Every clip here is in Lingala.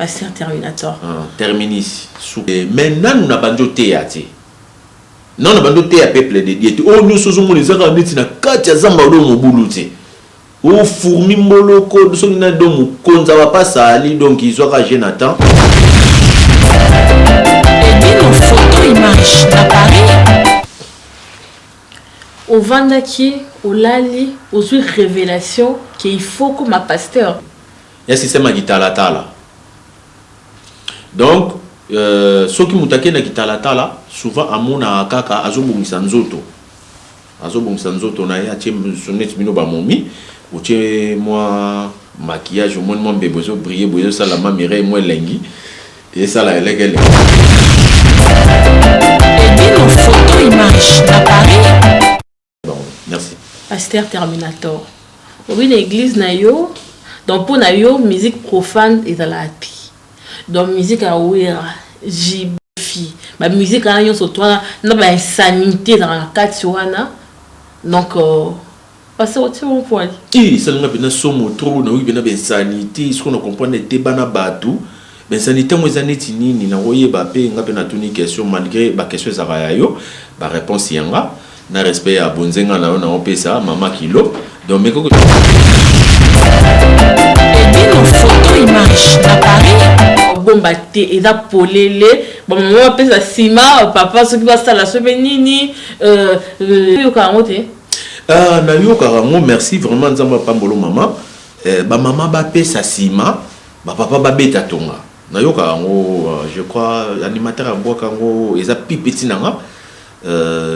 Pasteur Terminator. Ah, terminis. Mais nanu na bandi oteya te. Nanu na bandi oteya peuple de Dieu te. Oyo nyonso ozomona eza kaka neti na kati ya zamba odo mobulu te. O fourmi mboloko soki na do mokonzi ya papa Sali donc izwaka jeune à temps. Edino photo image na Paris. Ovandaki olali ozwi révélation que il faut koma pasteur. Ya système ya kitalatala. Donc soki moto akei na kitalatala souvent amonaka kaka azobongisa nzoto. Azobongisa nzoto na ye atie neti bino bamomi otie mwa maquillage omoni mwa mbebo ezo briller boye ezosala ma Mireille mwa elengi esala eleke elenge. Edino photo image na Paris. Bon, merci. Pasteur Terminator. Obi na église na yo, donc pour na yo musique profane ezalaka te. Donc musique ya Wera, JBF, ba musique wana nyonso to wana na ba insanité ezalaka na kati wana. Donc pasteur otie mo poil. Eh, esalinga mpenza somo trop, nayoki mpenza ba insanité, soki na comprendre te bana bato ba insanité yango eza neti nini, nakoyeba mpe nga mpe natuni question malgré ba question ezalaka ya yo, ba réponse ya nga na respect ya bonzenga na yo naopesa mama kilo donc meko. Edino photo image na Paris. Bomba te eza polele, bamama bapesa nsima papa soki basala so mpe nini yoka yango te. Ah, nayokaka yango, merci vraiment, Nzambe apambolo mama. Bamama bapesa nsima bapapa babeta tonga, nayokaka yango. Je crois animateur abwaka yango eza pipe ntina nga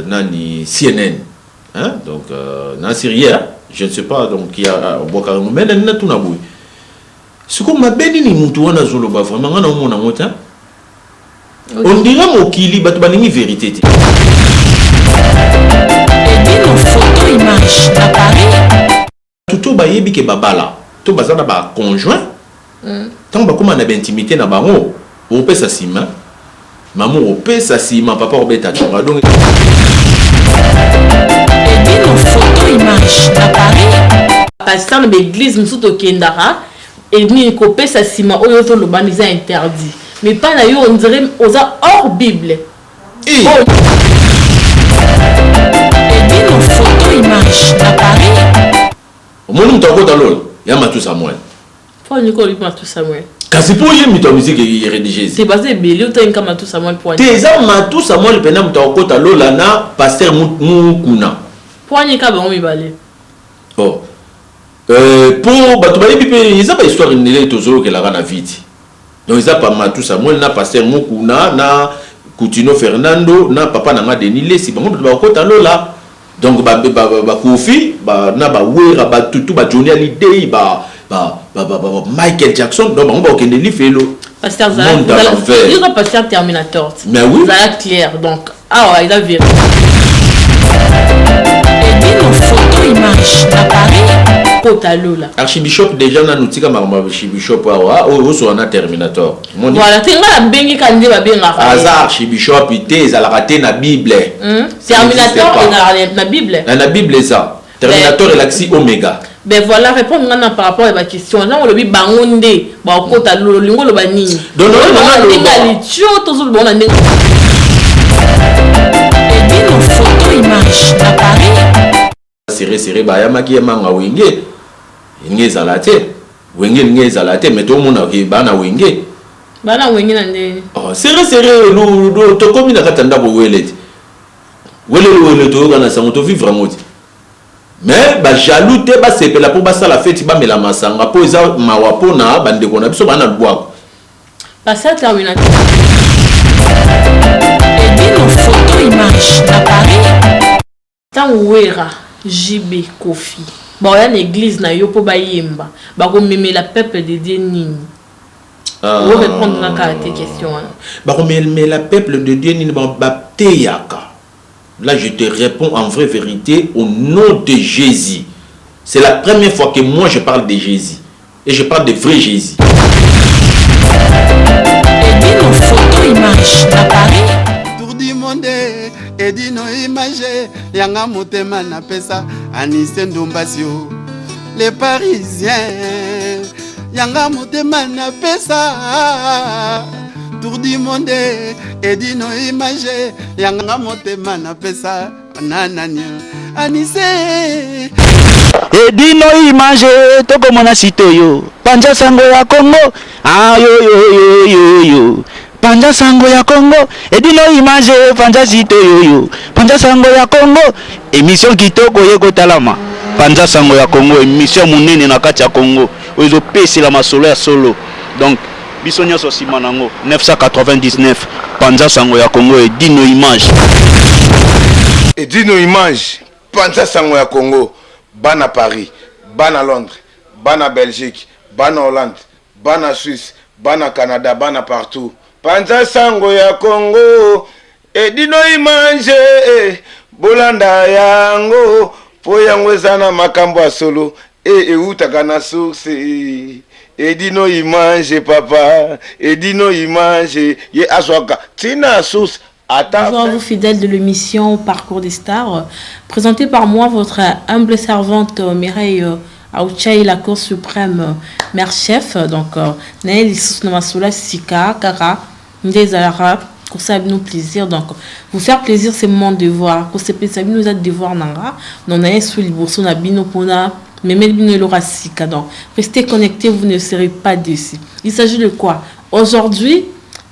nani CNN, hein? Donc na Syrie, je ne sais pas, donc ya abwaka yango. Mais nani natuna boye sikoyo, mabe nini mutu wana azoloba? Vraiment nga naomona yango te. On dirait mokili bato balingi vérité te. Edino photo image na Paris. Bato to bayebi ke babala to baza na baconjoint, ntango bakóma na baintimité na bango, okopesa nsima mama, okopesa nsima papa, kobeta tonga donc. Edino photo image na Paris. Pasteur, na baeglise mosusu tokendaka nini, kopesa nsima oyo ozoloba wana eza interdit, mais pa na yo on dirait oza hors Bible. Eh. Oh. Edino photo image na Paris. Omoni moto akota lola ya Matu Samuel. Mpo nini olobi Matu Samuel? Kasi mpo ye moto ya musique religieuse. Te, baza ebele, otangi Matu Samuel mpo te eza Matu Samuel mpena moto akokota lola na pasteur Mukuna. Mpo nini ka bango mibale? Oh. Po bato bayebi mpe eza bahistoire ndele tozoyokelaka na viti. Donc eza pa Matu Samuel na pasteur Mukuna na Kutino Fernando na papa na nga Denis Lesi, bango bato bakokota lola. Donc bakofi na bawera batutu, ba Johnny Hallyday, ba Michael Jackson, donc bango bakokende lifelo. Pasteur, Monde à l'envers. Zala pasteur Terminator. Mais oui. Zala clair, donc awa eza vérité. Edino photo image na Paris. Kota lola. Archibishop déjà nanu tika makambo ya archibishop awa oyo osoka na Terminator. Omoni? Voilà te, ngai nabengi ka nde babengaka ye. Aza archibishop te, ezalaka te na Bible. Ça n'existe Terminator pas. Ezalaka na Bible. Na Bible eza Terminator, elakisi omega. Ben voilà, répondre nga na par rapport ya baquestion. Ntango olobi bango nde bakokota lola, olingi oloba nini? Donc, Oloba naloba. na ndenge ya litio, tozoloba ngo na ndenge Edino photo image na Paris. Serré serré bayamaki ye manga wenge elingi ezala te, wenge elingi ezala te, mais tomona ke bana wenge. Bana wenge na ndenge Oh, serré serré tokomi na kati ya ndako wele te, welele wele toyoka na sango tovivre yango te. Mais bajaloux te basepela mpo basala feti, bamela masanga mpo eza mawa mpona bandeko na biso bana lubwako. Pasteur Terminator. Edino photo image na Paris. Ntango Wera, JB, Kofi baoya na église na yo mpo bayemba, bakomemela peuple de Dieu nini? O répondre nga kaka te question wana. Bakomemela peuple de Dieu nini? Bateyaka. Là, je te réponds en vraie vérité au nom de Jésus. C'est la première fois que moi je parle de Jésus et je parle de vrai Jésus. Edino photo image na Paris. Tour du monde Edino image yanga motema napesa Anise Ndombasio le Parisien. Yanga motema napesa tour du monde edino image yanga motema napesa nanani anise. Edino image, tokomona sitoyo panza sango ya Kongo ayoyoyoyoyo, panza sango ya Kongo. Edino image, panza sitoyoyo, panza sango ya Kongo. Émission kitoko ye kotalama, panza sango ya Kongo, émission monene na kati ya Kongo oyo ezopesela masolo ya solo. Donc biso nyonso nsima nango 999, panza sango ya Kongo, Edino image. Edino image, panza sango ya Congo. Bana Paris, bana Londres, bana Belgique, bana Hollande, bana Suisse, bana Canada, bana partout, panza sango ya Congo. Edino image, bolanda yango mpo yango eza na makambo ya solo e eutaka na source. Edino image, papa Edino image ye azwaka ntina ya source ata. Bonjour à vous, fidèles de l'émission Parcours des stars, présentée par moi, votre humble servante Mireille Aouchaï, la Cour suprême, mère chef. Donc, naye lisusu na masolo sika kaka nde ezalaka kosala bino plaisir. Donc, vous faire plaisir, c'est mon devoir. Kosepelisa bino eza devoir na nga. Donc, naye su liboso na bino mpona memeli bino eloko ya sika. Donc, restez connectés, vous ne serez pas déçus. Il s'agit de quoi aujourd'hui?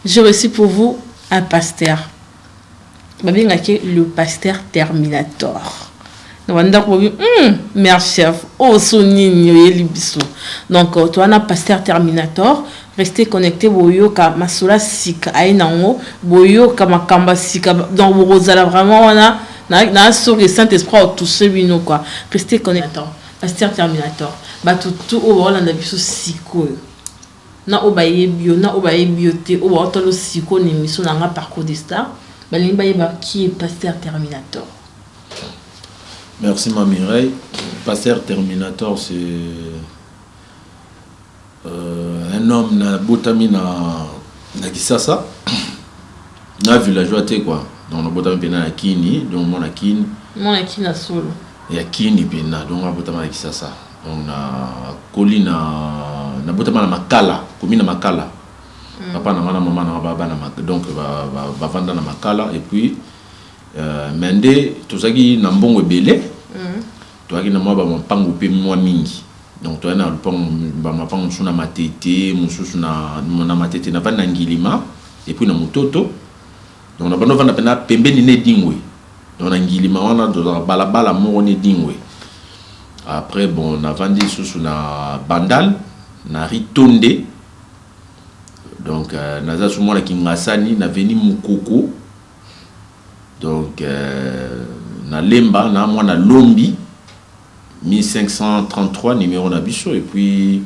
J'ai reçu pour vous un pasteur babengaki le pasteur Terminator. Na bandako bobi mère chef oyo so nini oyeli biso? Donc towana pasteur Terminator. Restez connecté, boyoka masolo ya sika aye nango, boyoka makambo ya sika. Donc bokozala vraiment wana na soki Saint Esprit otouche bino quoi. Restez connecté. Pasteur Terminator, bato tu oyo baolanda biso sikoyo, na oyo bayebi yo, na oyo bayebi yo te, oyo baotala sikoyo na émission na nga Parcours des stars, balingi bayeba qui est pasteur Terminator. Merci, ma Mireille. Pasteur Terminator, c'est un homme na botami na Kisasa, na villageois te quoi. Donc na botami pena na Kini, donc mwana Kini. Mwana Kini na solo. Ya Kini pena, donc abotama na Kisasa. Donc na koli na botama na Makala, komi na Makala. Papa na nga na mama na nga ba na donc ba vanda na Makala et puis mais nde tozalaki na mbongo ebele, toyaki na mwa bamampango mpe mwa mingi. Donc toyaki na lupango, bamapango mosusu na Matete, mosusu na Matete, navandi na Ngilima et puis na Mototo. Donc na bando ovanda mpena pembeni na Edingwe. Donc na Ngilima wana tozalaka balabala moko na Edingwe. Après, bon, navandi lisusu na Bandal, na Ritonde. Donc naza su mwana Kingasani, na veni Mokoko. Donc na Lemba, na mwana Lombi, 1533 numéro na biso. Et puis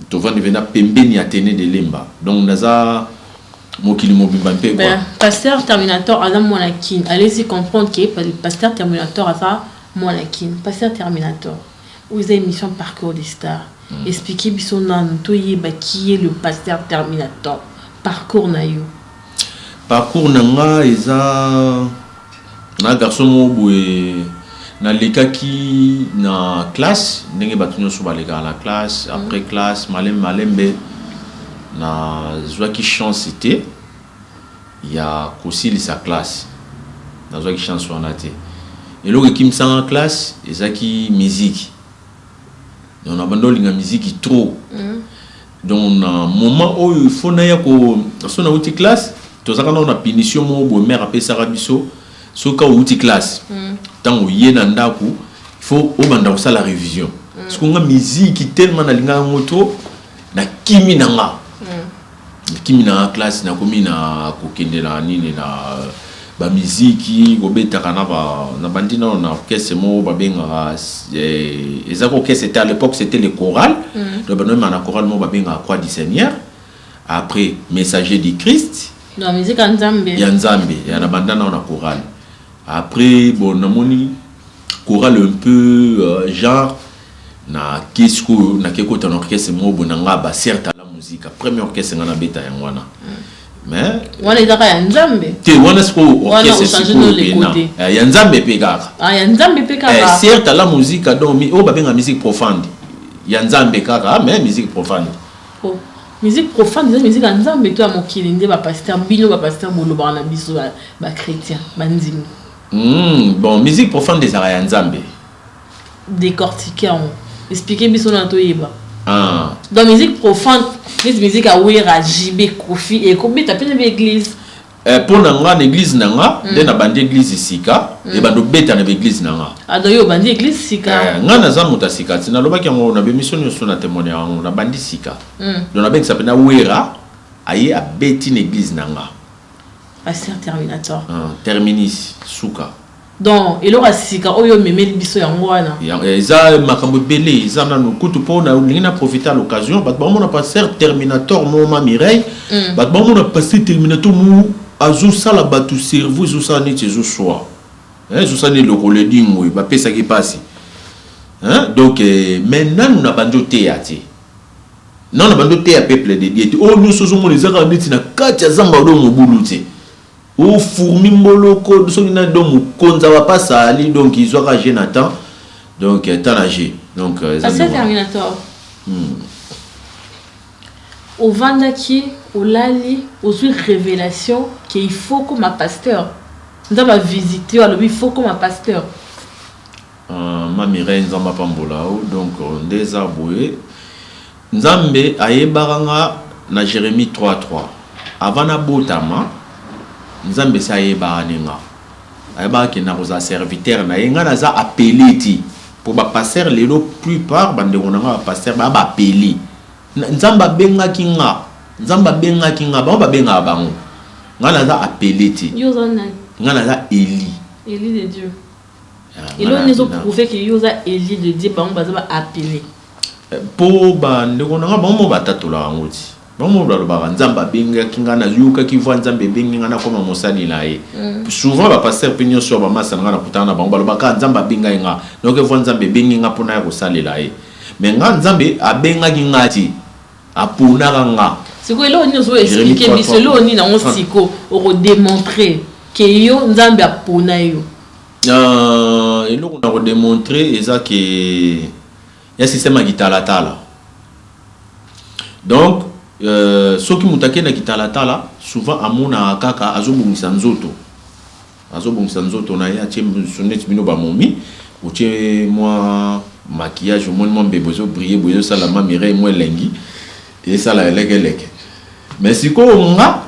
tovandi mpena pembeni ya Athénée de Lemba. Donc naza mokili mobimba mpe quoi. Ben, pasteur Terminator aza mwana Kini. Allez-y comprendre que pasteur Terminator aza mwana Kini. Pasteur Terminator, oyo eza émission Parcours des stars. Expliquez biso nanu toyeba qui est le pasteur Terminator, parcours na yo. Parcours na nga eza na garçon moko boye, nalekaki na classe ndenge bato nyonso balekaka na classe. Après classe, malembe malembe, nazwaki chance te ya kosilisa classe. Nazwaki chance wana te. Eloko ekimisanga classe ezalaki musique. Donc na banda olinga musique trop. Donc na moment oyo il faut naya ko so nauti classe, tozalaka nao na punition moko boye mare apesaka biso: soki outi classe, ntango oye na ndako, il faut obanda kosala révision. Soki nga musique tellement nalingaka yango trop, nakimi na nga, nakimi na nga classe, nakomi na kokende na nini, na bamiziki, kobetaka na bandi nano na orchestre moko babengaka ezalaki orchestre te, à l'époque c'était le choral. Donc banoyemaka na choral moko babengaka Croix du Seigneur, après Messager du Christ. Donc musique ya Nzambe. Ya Nzambe ya na banda nano na chorale. Après, bon, namoni chorale un peu genre nake sikoyo, nake kota na orchestre moko boye na nga, bacerte la musique, premier orchestre nga nabeta yango wana. Mais wana ezaka ya Nzambe? Te, wana sikoyo Wana orchestre ochange sikoyo no le pena. côté. Ya Nzambe mpe kaka. Ah, ya Nzambe mpe kaka. Certes la musique, donc oyo babenga musique profane. Ya Nzambe kaka, mais musique profane. Oh. Musique profane eza musique ya Nzambe to ya mokili? Nde bapasteur, bino bapasteur bolobaka na biso bachrétien, bandimi. Bon, musique profane ezalaka ya Nzambe. Décortique yango, explique biso na toyeba. Ah. Donc musique profane neti musique ya Wera, JB, Kofi, ekobeta mpe na baéglise? Mpo na nga, na église na nga, nde na bandi église sika, ebanda obeta na baéglise na nga. Ado yo obandi église sika? Nga naza moto ya sika ti nalobaki yango na bémission nyonso na témoigne yango. Nabandi sika. Donc nabengisa mpe na Wera, aye abeti na église na nga. Pasteur Terminator. Ah, terminis, suka. Donc eloko ya sika oyo omemeli biso yango wana? Eza makambo ebele, eza nanu kutu mpo nalingi na profite à l'occasion. Bato bamona pasteur Terminator mo ma Mireille. Bato bamona pasteur Terminator mo azosala bato, cerveau ezosala neti ezoswa. Ezosala neti lokolo edingwe bapesaki mpasi. Donc mais nanu na bandi oteya te, nanu na bandi oteya peuple de Dieu te. Oyo nyonso ozomona eza kaka neti na kati ya zamba do mobulu te, ofurmi mboloko soki na do mokonzi bapasa ali. Donc ezwaka je na temps, donc temps na je, donc eza Pasteur ndenge wana. Terminator, ovandaki, olali, ozwi révélation ke il faut koma pasteur? Nzambe avisite yo, alobi il faut koma pasteur? Ma Mireille, Nzambe apambola yo. Donc nde eza boye, Nzambe ayebaka nga na Jérémie 3:3. Avant nabotama, Nzambe esi ayebaka ne nga, ayebaka ke nakozala serviteur na ye. Nga naza appelé ti mpo bapasteur lelo, plupart bandeko na nga bapasteur baya baapele. Nzambe abengaki nga, Nzambe abengaki nga, bango babengaka bango, nga naza appelé te. Yo oza nani? Nga naza élu. Élu de Dieu. Ah, nga Eloko nini ezoprouve ke yo oza élu de Dieu, bango baza baapele? Mpo bandeko na nga, bango mo batatolaka yango ti, bango mo balobaka Nzambe abengaki nga, nayokaki voix, Nzambe ebengi nga nakoma mosali na ye. Souvent bapasteur mpe nyonso ya bamasa na nga, nakutana na bango, balobaka Nzambe abengai nga, nayoki voix, Nzambe ebengi nga mpona ya kosalela ye. Mais nga, Nzambe abengaki nga ti, aponaka nga. Sikoyo eloko nini ozo Jérémie explique 3, biso? 3. Eloko nini yango siko okodémontre ke yo Nzambe apona yo? Eloko na kodémontre eza ke ya système ya kitalatala. Donc soki moto akei na kitalatala, souvent amonaka kaka azobongisa nzoto, azobongisa nzoto na ye, atie neti bino bamomi, otie mwa maquillage, omoni mwa mbebo ezobrille boye, ezosala ma Mireille mwa elengi, esala elekeleke. Mais sikoyo nga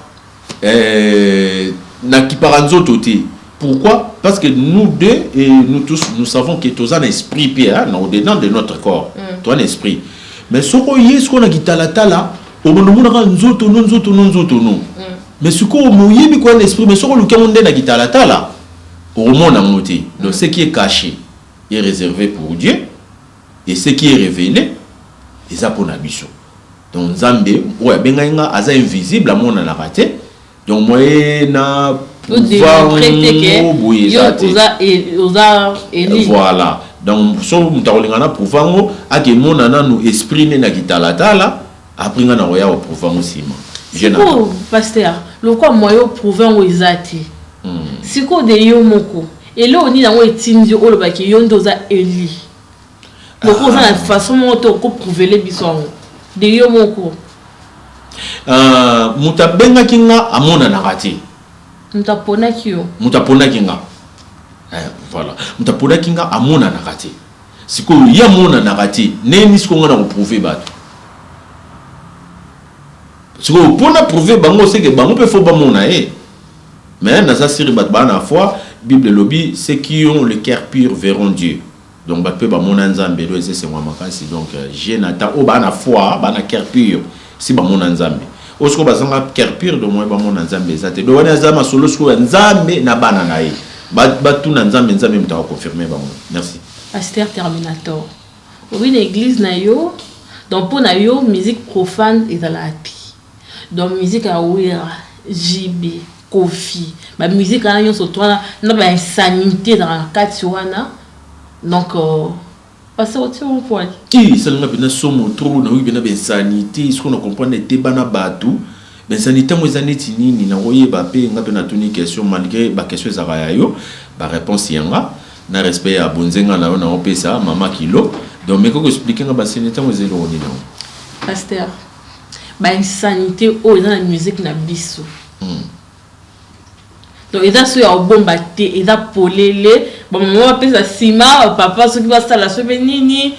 nakipaka nzoto te. Pourquoi? Parce que nous deux et nous tous, nous savons que toza na esprit mpe, hein, na au-dedans de notre corps. Toza na esprit. Mais soko oye sikoyo na kitalatala, obanda omonaka nzoto no, nzoto no, nzoto no. Mais sikoyo moyebi koya na esprit, mais soko oluki yango nde na kitalatala, okomona yango te. Donc ce qui est caché est réservé pour Dieu et ce qui est révélé eza mpona biso. Donc Nzambe oyo abengai nga aza invisible, amonanaka te. Donc moye na odémontre te ke boye yo eza te. Oza élu. Voilà, donc so moto akolinga na prouve yango, akemona nanu esprit nde na kitalatala, après nga na koya koprouve yango nsima. Je na Sikoyo pasteur, lokwa moyen oprouve yango eza te, sikoyo de yo moko, eloko nini yango etindi yo olobaki yo nde oza élu? Loko oza na façon moko te okoprouvele biso yango de yo moko. Moto abengaki nga amonanaka te. Moto aponaki yo. Moto aponaki nga. Voilà, moto aponaki nga amonanaka te. Sikoyo ye amonanaka te, ndenge sikoyo nga na koprouve bato? Sikoyo mpona prouve bango, seke bango mpe faut bamona ye. Mais naza sûr bato baa na foi. Bible elobi: ceux qui ont le cœur pur verront Dieu. Donc bato mpe bamona Nzambe elo eza esengwa makasi. Donc je na ta oyo baa na foi, baa na cœur pur, si bamona Nzambe. Oyo sikoyo bazanga cœur pur, donc moye bamona Nzambe eza te. Donc wana eza masolo sikoyo ya Nzambe na bana na ye. Batuna Nzambe, Nzambe moto akoconfirme bango. Merci. Pasteur Terminator, obi na église na yo, donc mpo na yo musique profane ezalaka te? Donc musique ya Wera, JB, Kofi, bamusique wana nyonso to wana na bainsanité ezalaka na kati wana. Donc pasteur, otie ngo poali? Ti esalinga mpena somo trop. Nayoki mpena bainsanité. Soki na comprendre ete bana bato bainsanité yango eza neti nini, nakoyeba mpe nga mpe natuni question, malgré baquestion ezalaka ya yo, baréponse yanga na respect ya bonzenga na yo naopesa mama kilo. Donc mais koko expliquer nga bainsanité yango eza eloko nini yango? Pasteur, bainsanité oyo eza na musique na biso, donc eza so ya kobomba te, eza polele. Bamama bapesa nsima, bapapa soki basala so mpe nini,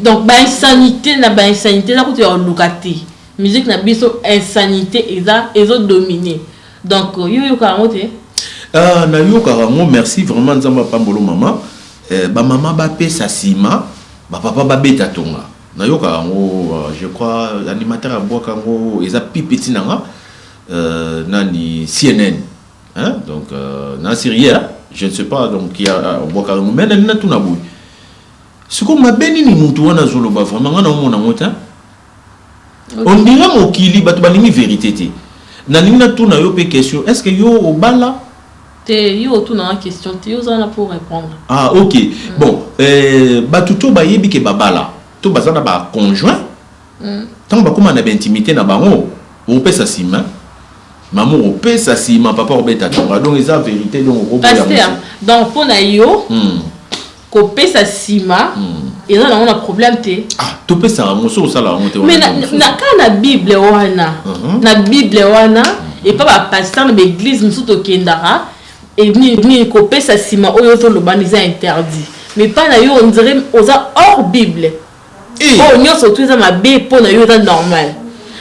donc bainsanité na bainsanité eza kutu ya koluka te. Musique na biso, insanité eza ezodomine. Donc yo yoka yango te? Ah, nayokaka yango. Merci vraiment, Nzambe apambolo mama. Bamama bapesa nsima, bapapa babeta tonga. Nayokaka yango, je crois animateur abwaka yango, eza pipeti na nga, nani, CNN, hein? Donc na Syrie, je ne sais pas, donc ya abwaka yango. Mais nani natuna boye, sikoyo mabe nini mutu wana azoloba? Vraiment, nga naomona yango te. On dirait mokili bato balingi vérité te. Nalingi natuna yo mpe question: est ce que yo obala? Te, yo otunanga question te, yo oza wana pour répondre. Ah ok, bon, bato to bayebi ke babala to baza na baconjoint, ntango bakóma na baintimité na bango, okopesa nsima mama, okopesa nsima papa, okobeta tonga. Donc eza vérité, donc okoboya. Pasteur, donc mpo na yo, kopesa nsima eza nango na problème te? Ah, topesaka yango, soki osala yango te. Mais na kaka na Bible wana, na Bible wana, epa bapasteur na baeglise mosusu tokendaka, nini, kopesa nsima oyo ozoloba wana eza interdit. Mais mpa na yo, on dirait oza hors Bible. Oyo nyonso tu eza mabe, mpo na yo eza normal.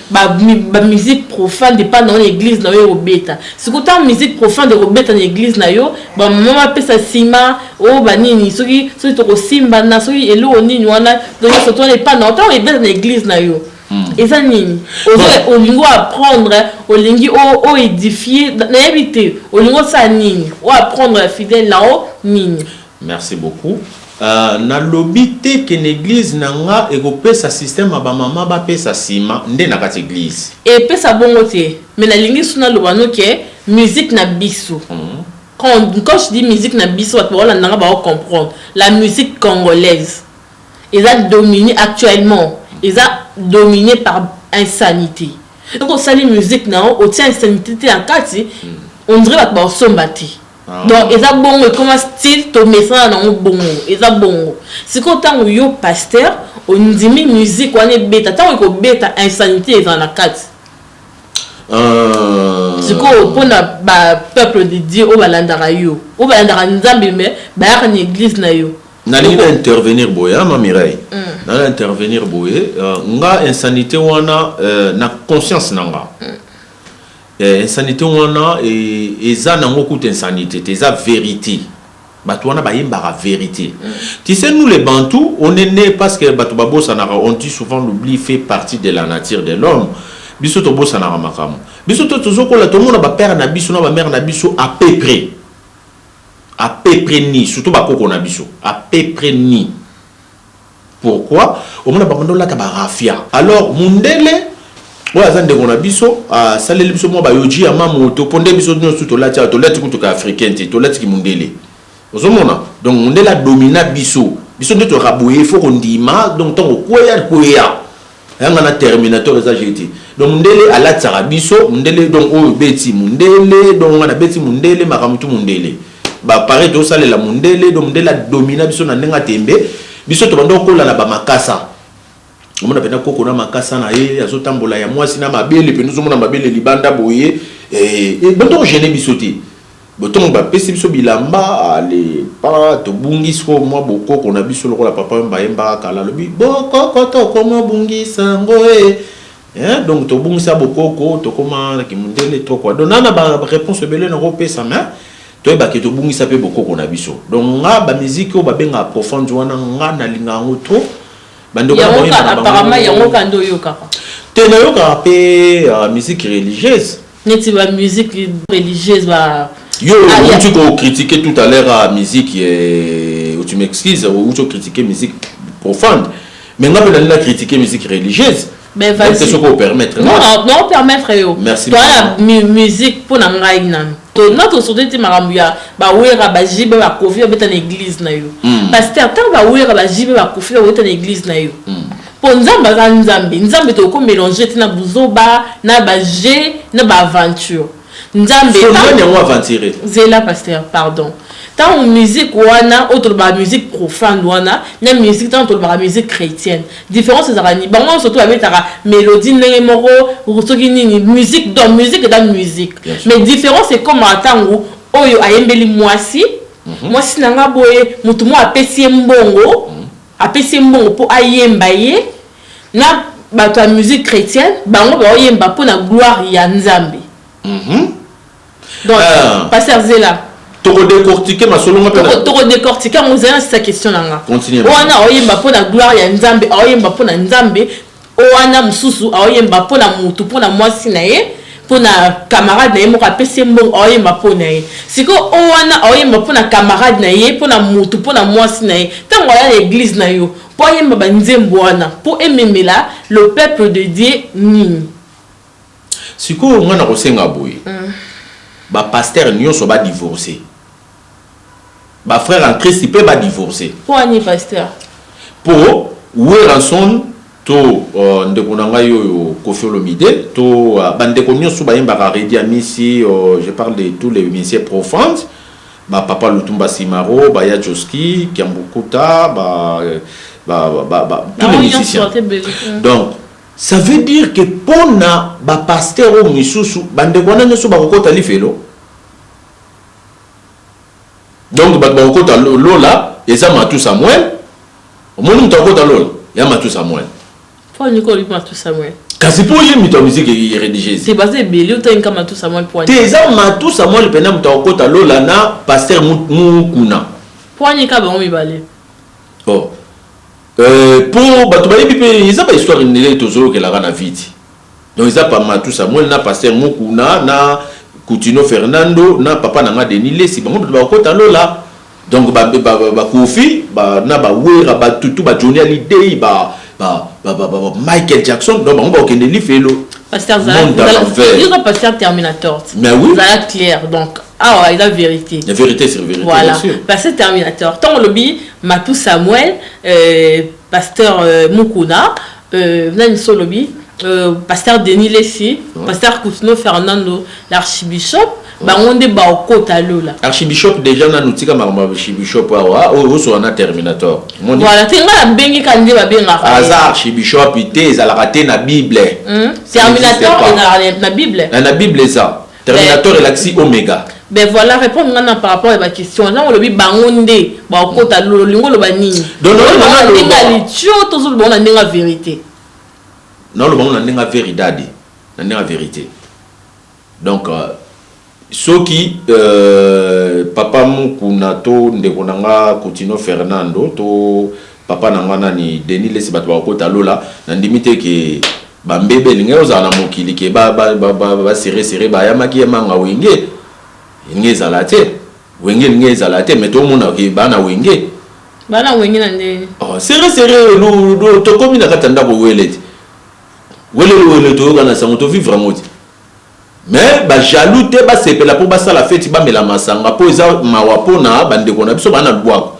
Bamusique profane epa na yo na église na yo ekobeta. Sikoyo ntango musique profane ekobeta na église na yo, bamama bapesa nsima oyo banini, soki tokosimbana, soki eloko nini wana, donc nyonso to wana epa na yo, ntango ebeta na église na yo, eza nini? Olingi oapprendre, olingi oédifie, nayebi te, olingi osala nini, oapprendre fidèle na yo nini? Merci beaucoup. Nalobi te ke na église na nga ekopesa système ya bamama bapesa nsima nde na kati église. Epesa bongo te, mais nalingi so naloba no ke musique na biso, quand je dis musique na biso, bato baolandanga baocomprendre, la musique congolaise eza dominée actuellement, eza dominée par insanité. Donc osali musique na yo, otia insanité te na kati, on dirait bato baosomba te. Donc eza bongo, ekoma style, tomesana nango bongo, eza bongo. Sikoyo ntango yo pasteur ondimi musique wana ebeta, ntango ekobeta, insanité ezala na kati. Sikoyo mpona bapeuple de Dieu oyo balandaka yo, oyo balandaka Nzambe, mais bayaka na église na yo. Nalingi na intervenir boye, ma Mireille, nala intervenir boye. Nga insanité wana, na conscience na nga, insanité wana eza nango kuta insanité te, eza vérité. Bato wana bayembaka vérité. Tu sais, nous les Bantous, on est né, parce que bato babosanaka, on dit souvent l'oubli fait partie de la nature de l'homme. Biso tobosanaka makambo. Biso to tozokola, tomona bapère na biso na bamère na biso à peu près, à peu près ni surtout bakoko na biso à peu près ni. Pourquoi omona bango olata baraphia? Alors mundele oyo aza ndeko na biso asaleli biso mwa bayoji ya mamoto, mpo nde biso nyonso tolati awa, tolati kutuka africain te, tolatiki mundele. Ozomona, donc mundele adomina biso. Biso nde toyaka boye, faut kondima. Donc ntango kweya kweya yanga na terminator eza jete. Donc mundele alatisaka biso mundele. Donc oyo beti mundele, donc nga nabeti mundele, makambo tu mundele, bapare tosalela mundele. Donc mundele adomina biso na ndenge atembe. Biso tobanda kokola na bamakasa. Omona mpena koko na makasa na ye azotambola, ya mwasi na mabele mpena, ozomona mabele libanda boye. Bando ogene biso te. Botongo bapesi biso bilamba, ale pa tobungisi ko mwa bokoko na biso, lokola papa oyo bayembaka kala, alobi bokoko tokoma bungisa yango e. Donc tobungisa bokoko, tokoma kimundele to quoi. Donc nana baréponse ebele nakopesa, mais toyebaki tobungisa mpe bokoko na biso. Donc nga bamusique oyo babengaka profonde wana, nga nalinga yango trop. Bandeko apparemment yango ka nde oyokaka. Te, nayokaka mpe musique religieuse. Neti bamusique religieuse ba Yo outi kocritiquer tout à l'heure à musique, tu m'excuses, outi kocritiquer musique profonde, mais nga mpe nalingi na critiquer musique religieuse. Mais vas-y. Soki opermettre. Non, non, permettre yo. Merci. Toala musique mpo na ngai nano na tosote te makambo ya bawera, baJB, baKoffi babeta na église na yo. Pasteur, ntango bawera, baJB, baKoffi babeta na église na yo, mpo Nzambe aza Nzambe. Nzambe tokomélange te na buzoba, na baje, na baaventure. Nzambe Nani yango aventure? Zela, pasteur, pardon. Ntango musique wana oyo tolobaka musique profane wana na musique, ntango tolobaka musique chrétienne, différence ezalaka nini? Bango nyonso to babetaka mélodie ndenge moko, soki nini, musique, donc musique eza musique. Bien sûr. Mais différence ekomaka ntango oyo ayembeli mwasi, mwasi na nga boye, motu moko apesi ye mbongo, apesi ye mbongo mpo ayemba ye. Na bato ya musique chrétienne, bango baoyemba mpo na gloire ya Nzambe. Donc Ah. pasteur, zela. Tokodécortiquer masolo nga mpe. Tokodécortiquer yango, ozali na sisa question na nga. Continue. Wana aoyemba mpo na gloire ya Nzambe, aoyemba mpo na Nzambe. Wana mosusu aoyemba mpo na motu, mpo na mwasi na ye, mpo na camarade na ye moko apesi ye mbongo, aoyemba mpo na ye. Sikoyo o wana aoyemba mpo na camarade na ye, mpo na motu, mpo na mwasi na ye, ntango aya na église na yo mpo ayemba banzembo wana mpo ememela le peuple de Dieu nini? Sikoyo nga na kosenga boye: bapasteur nyonso badivorce, bafrère en Christ mpe badivorce. Mpo ani, pasteur? Mpo Werrason to ndeko na ngai oyo Koffi Olomide to bandeko nyonso bayembaka Reddy Amisi, je parle de tous les musiciens profanes, bapapa Lutumba Simaro, baya Joski Kiambukuta, ba, tous les musiciens. Donc ça veut dire que mpona bapasteur oyo misusu, bandeko wana nyonso bakokota lifelo. Donc bato bakokota lola eza Matu Samuel. Omoni, moto akokota lola ya Matu Samuel. Mpo nini olobi Matu Samuel? Kasi mpo ye moto ya musique religieuse. Te, baza ebele, otangi Matu Samuel mpo te, eza Matu Samuel mpena moto akokota lola na pasteur Mukuna. Mpo ani ka bango mibale? Oh. Mpo bato bayebi mpe eza bahistoire ndele tozoyokelaka na viti. Donc eza pa Matu Samuel na pasteur Mukuna na Kutino Fernando na papa na nga Denis Lesi, bango bato bakokota lola. Donc bakofi na bawera, batutu, baJohnny Hallyday, ba Michael Jackson, donc bango bakokende lifelo. Pasteur, Monde à l'envers. Pasteur Terminator. Mais oui. Zala clair, donc awa eza vérité. La vérité, c'est vérité. Voilà. Bien sûr. Pasteur Terminator, ntango olobi Matu Samuel, pasteur Mukuna, nani so olobi, pasteur Denis Lesi, pasteur Kutino Fernando, l'archibishop, bango nde baokota lola? Archibishop déjà nanu, tika makambo ya archibishop awa oyo osoka na Terminator. Omoni? Voilà, te, ngai nabengi ka nde babengaka ye. Aza archibishop te, ezalaka te na Bible. Ça n'existe Terminator pas. Ezalaka na Bible? Na Bible eza Terminator, elakisi omega. Ben voilà, répondre nga na par rapport ya baquestion. Ntango olobi bango nde baokota lola, olingi oloba nini? Donc, Oloba na naloba- ndenge ya litio, tozoloba ngo na ndenge ya vérité? Naloba ngo na ndenge ya veridade, na ndenge ya vérité. Donc soki papa Mukuna to ndeko na nga Kutino Fernando to papa na nga nani Denis Lesi, bato bakokota lola, nandimi te ke bambebe elingi ozala na mokili ke baseresere bayamaki ye manga. Wenge elingi ezala te, Wenge elingi ezala te, mais tomona ke bana Wenge. Bana Wenge na ndenge? Oh, sere sere, tokomi na kati ya ndako wele te, welele wele, toyoka na sango, tovivre yango te. Mais bajaloux te basepela mpo basala feti, bamela masanga, mpo eza mawa mpona bandeko na biso baa na lubwako.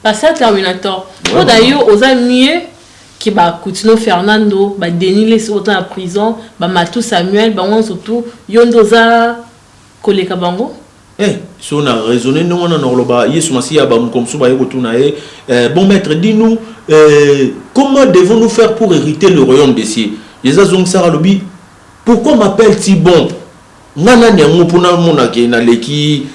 Pasteur Terminator, mpo na yo, oza mieux ke baKutino Fernando, baDenis Lesi oyo na prison, baMatu Samuel, bango nyonso tu, yo nde oza koleka bango? Eh, so na raisonné ndenge wana, na koloba Yesu Masiya, bamoko mosusu baye kotuna ye: "Bon maître, dis-nous, comment devons-nous faire pour hériter le royaume des cieux?" Jésus azongisaka, alobi: "Pourquoi m'appelles-tu bon? Nga nani yango mpona monake naleki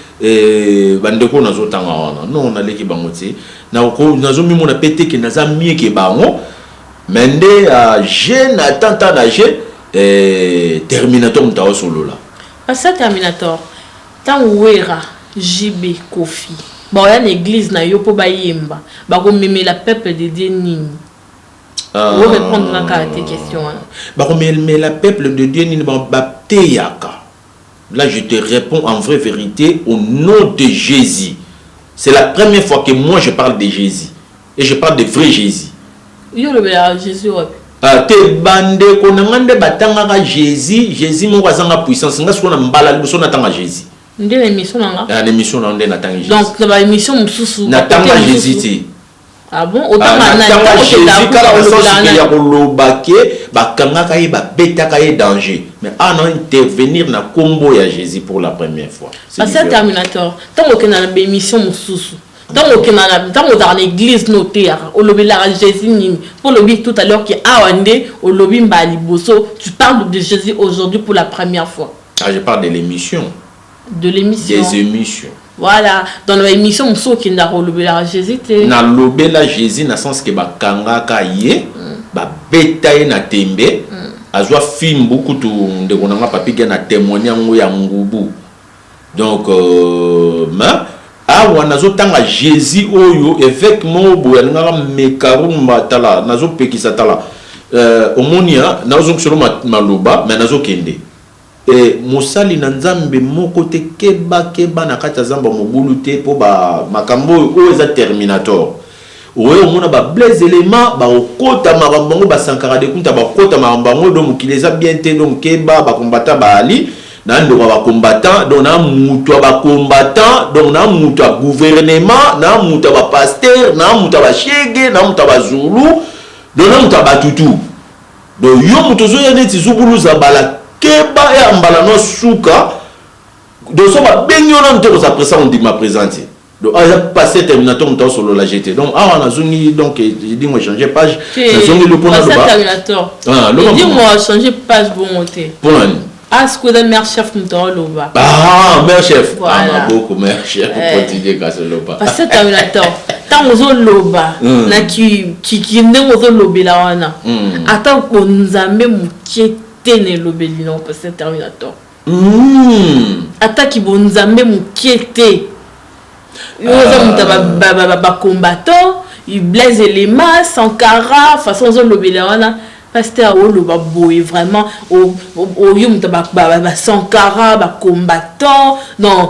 bandeko nazotanga wana? Non, naleki bango te. Nazomimona mpe te ke naza mieux ke bango." Mais nde je na tanta na je Terminator moto aosolola. Pasteur Terminator, ntango Wera, JB, Kofi baoya na église na yo mpo bayemba, bakomemela peuple de Dieu nini? Orépondre na kaka te question wana. Bakomemela peuple de Dieu nini? Bateyaka. Là, je te réponds en vraie vérité au nom de Jésus. C'est la première fois que moi je parle de Jésus et je parle de vrai Jésus. Yo olobelaka Jésus wapi? Ah, te, bandeko na nga nde batangaka Jésus. Jésus moko azanga puissance. Nga sikoyo na mbala liboso natanga Jésus. Nde na émission na nga? Na émission na nde natangi Jésus. Donc na baémission mosusu? Natanga Jésus te. Ah bon, otanga nani? Natanga Ntango okendaka Jésus kuna, kaka na olobelaka sens nani? ya koloba ke bakangaka ye, babetaka ye, danger. Mais awa na intervenir na kombo ya Jésus pour la première fois. C'est Pasteur différent. Terminator, ntango okenda na baémission mosusu, ntango okenda na, ntango ozalaka na église no, oteyaka, olobelaka Jésus nini? Mpo olobi tout à l'heure ke awa nde olobi mbala liboso, tu parles de Jésus aujourd'hui pour la première fois. Ah, je parle de l'émission. De l'émission. Des émissions. Voilà, dans na baémission mosusu okendaka, olobelaka Jésus te. Nalobela Jésus na sens ke bakangaka ye, babeta ye na tembe, azwa fimbu. Kutu ndeko na nga Papi Ge na témoigne yango ya ngubu. Donc mais awa nazotanga Jésus oyo évêque moko boye alingaka mekarumba. Tala, nazopekisa, tala, omoni a nazongiselo maloba, mais nazokende mosali na Nzambe moko te. Keba, keba na kati ya zamba mobulu te, mpo makambo oyo, oyo eza Terminator. Oyo omona bablaise élément bakokota makambo yango, basankara de kunta bakota makambo yango. Donc mokili eza bien te. Donc keba, bacombattant baali na ndeko ya bacombattant, donc na mutu ya bacombattant, donc na mutu ya gouvernement, na mutu ya bapasteur, na mutu ya bashege, na mutu ya bazulu, donc na mutu ya batutu. Donc yo moto ozoya neti zubuluza bala, keba ya mbala no suka. Donc so babengi yo nanu te, kozala presa ondima présente. Donc aza passé Terminator, moto aosolola jete. Donc awa nazongi, donc edingo changer page, nazongi lo mpona Pasteur loba. Terminator. Ah, loba. Edingo changer page bongo te. Mpona nini? Ah, sikoyo eza mare chef moto aoloba. Ah, mare chef. Voilà. Ah, maboko, mare chef. Eh. Continue kasi loba. Pasteur Terminator, ntango ozoloba na ndenge ozolobela wana, ata bonzambe mokie te na elobeli nango, Pasteur Terminator. Ataki bonzambe mokie te. Yo oza moto ya bacombattant, Blaise Elema, Sankara, façon ozolobela wana, pasteur, oloba boye vraiment, oyo moto ya basankara, bacombattant, non,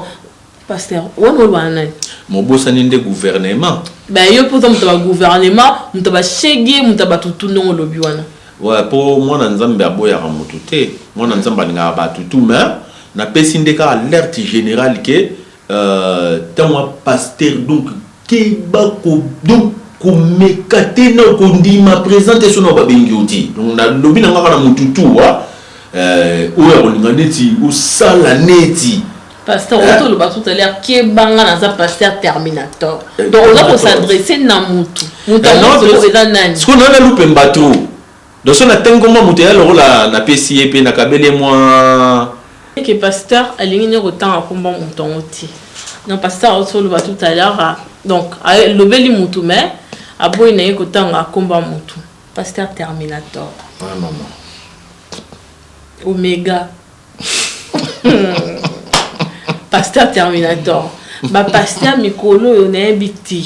pasteur wana oloba na nani? Mobosani nde gouvernement. Ben, yo mpo oza moto ya bagouvernement, moto ya bashege, moto ya batutu, ndenge olobi wana. Ouais, mpo mwana Nzambe aboyaka motu te, mwana Nzambe alingaka bato tu. Mais napesi nde kaka alerte générale ke ntango ya pasteur, donc keba ko, donc komeka te na kondima présent te so na babengi yo te. Donc nalobi na nga kaka na motu tu wa oyo akolinga neti osala neti. Pasteur, Eh. oyo toloba tout à l'heure, kebanga, naza pasteur Terminator. Eh, Donc oza Terminator. kos'adresser na mutu, mutu Eh, yango non, sikoyo eza nani? Sikoyo naa nalupemba trop. Donc so natangi komba moto ya lokola napesi ye mpe nakabeli ye mwa. Ke pasteur alingi nde kotanga komba moto yango te. Donc pasteur auti oloba tout à l'heure, ah, donc alobeli mutu, mais aboyi na ye kotanga komba mutu. Pasteur Terminator. Ouais, maman. Omega, pasteur Terminator, bapasteur mikolo oyo nayebi te,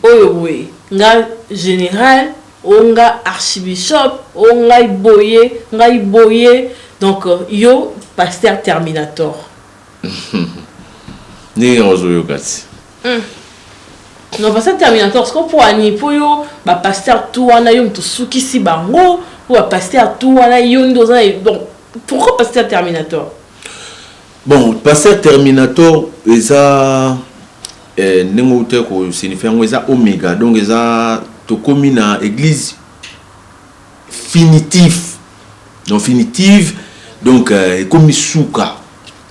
oyo boye nga général, oyo nga archibishop, oyo ngai boye, ngai boye. Donc yo pasteur Terminator. Ndenge ozoyoka ti. Non, pasteur Terminator, siko mpo ani mpo yo bapasteur tu wana, yo moto osukisi bango, mpo bapasteur tu wana yo nde oza. Donc pourquoi pasteur Terminator? Bon, pasteur Terminator eza ndenge outi kosignifie yango, eza omega. Donc eza tokomi na église finitif, donc finitive. Donc ekomi suka,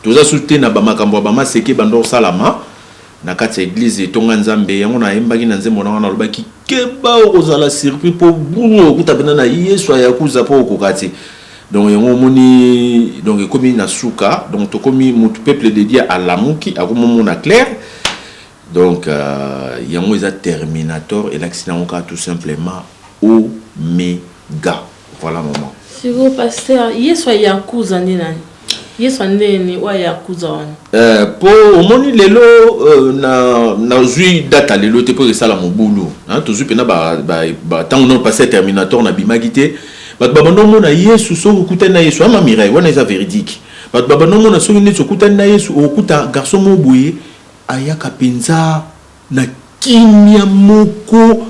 toza su te na bamakambo ya bamaseke banda kosalama na kati ya église etonga Nzambe. Yango nayembaki na nzembo na nga, nalobaki keba, okozala surpris mpo buru okuta mpena na Yesu ayakuza mpo okoka te. Donc yango omoni, donc ekomi na suka. Donc tokomi motu, peuple de Dieu alamuki, akomomona clair. Donc yango eza Terminator, elakisi nango kaka tout simplement omega. Voilà, maman. Sikoyo pasteur, Yesu ayakuza nde nani? Yesu andeni oyo ayakuza wana? Mpo omoni lelo na nazwi data lelo te mpo esala mobulu. Hein, tozwi mpena ntango nano passé Terminator nabimaki te, bato babanda omona Yesu. Soki okutani na Yesu, ama Mirai wana eza véridique, bato babanda omona soki neti okutani na Yesu, okokuta garçon moko boye ayaka mpenza na kimia moko,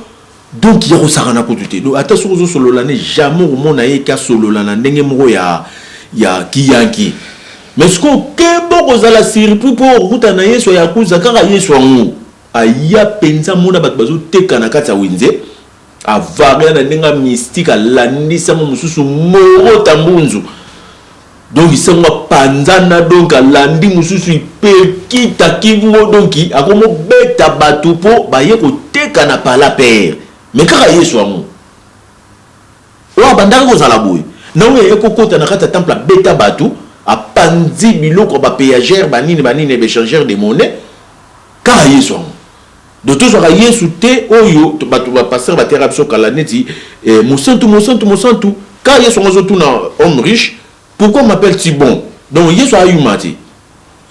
donc ya kosakana kutu te. Donc ata soki ozosolola ne, jamais okomona ye ki asolola na ndenge moko ya kiyanki. Mais sikoyo keba, okozala surpris mpo okokutana na Yesu ayakuza kaka Yesu yango. Aya mpenza mona bato bazoteka na kati ya wenze, avaria na ndenge ya mystique, alandisi yango mosusu morota mbunzu. Donc sango apanzana, donc alandi mosusu ipekita kingo, donc akomobeta bato mpo baye koteka na pala pere. Mais kaka Yesu yango oyo abandaki kozala boye, na oyo aye kokota na kati ya temple, abeta bato, apanzi biloko ya bapayagere, banini banini, baéchangeur de monnaie. Kaka Yesu yango. Donc tozwaka Yesu te oyo bato bapasteur bateyaka biso kala neti mosantu, mosantu, mosantu. Kaka Yesu yango azotuna homme riche: "Pourquoi m'appelles-tu bon?" Donc Yesu ayuma te.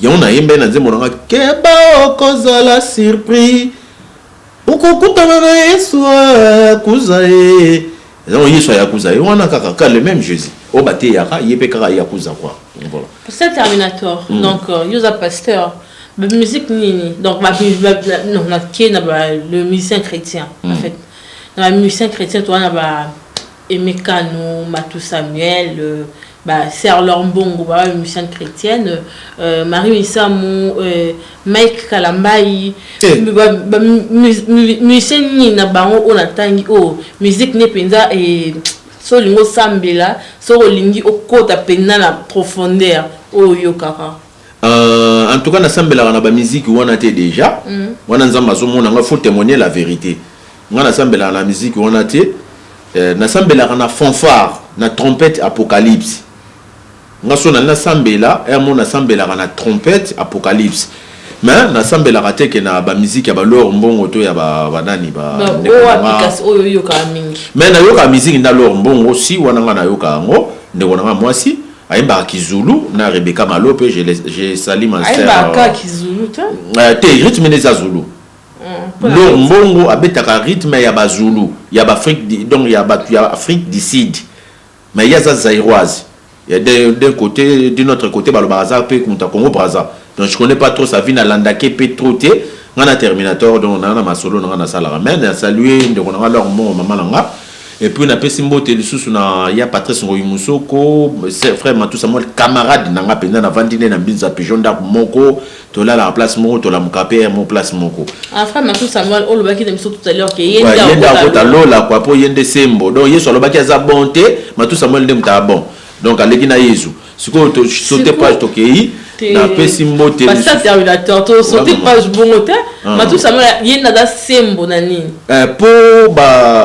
Yango nayemba ye na nzembo nanga: "Keba, okozala surpris, okokutana na Yesu akuza ye." Donc Yesu ayakuza ye wana kaka ka le même Jésus oyo bateyaka ye mpe kaka yakuza quoi. Voilà. Pasteur Terminator, donc yo oza pasteur, bamusique nini? Donc non, nake na le musicien chrétien. En fait, na bamusicien chrétien toza na ba Emekano, Matou Samuel, ba Serlor Mbongo, ba musicienne chrétienne, Marie Misamu, Mike Kalambai. Musicien nini na bango oyo natangi oyo musique ne mpenza so olingi osambela, soki olingi okota mpenza na profondeur, oyo oyokaka? En tout cas, nasambelaka na bamiziki wana te déjà. Wana Nzambe azomona nga, faut témoigner la vérité. Nga nasambelaka na miziki wana te. Nasambelaka na fanfare, na trompette Apocalypse. Nga so nali nasambela ere mo nasambelaka na trompette Apocalypse, mais nasambelaka te ke na bamiziki ya balor mbongo to ya banani. Oyo oyokaka mingi? Mais nayokaka miziki nda lor mbongo si wana nga nayoka yango. Ndeko na nga mwasi ayembaka kizulu na Rebeka Malope, je sali ma sœur. Ayembaka kizulu te? Te, rythme nde eza zulu. Lor Mbongo abetaka rythme ya bazulu ya baafrique, donc ya bato ya Afrique du Sud, mais ye aza zairoise d'un côté, d'un autre côté balobaka aza mpe moto ya Congo Braza. Donc je connais pas trop sa vie, nalandaki mpe trop te. Nga na Terminator, donc naa na masolo na nga nasalaka, mais nasalue ndeko na nga Lor Mbongo, mama na nga. Et puis napesi mbote lisusu na ya Patrice Ngoyi Musoko, frère Matou Samuel, camarade na nga mpenza. Navandi nde na Mbinza Pigeon, ndako moko, tolalaka place moko, tolamuka mpe mo place moko. Ah, frère Matou Samuel olobaki na biso tout à l'heure ke ye nde akota lola kwa mpo ye nde sembo. Donc Yesu alobaki aza bon te, Matou Samuel nde moto bon, donc aleki na Yesu. Sikoyo tosaute page, tokei, napesi mbote. Pasteur Terminator, tosaute page bongo te. Matou Samuel, ye nde aza sembo na nini? Mpo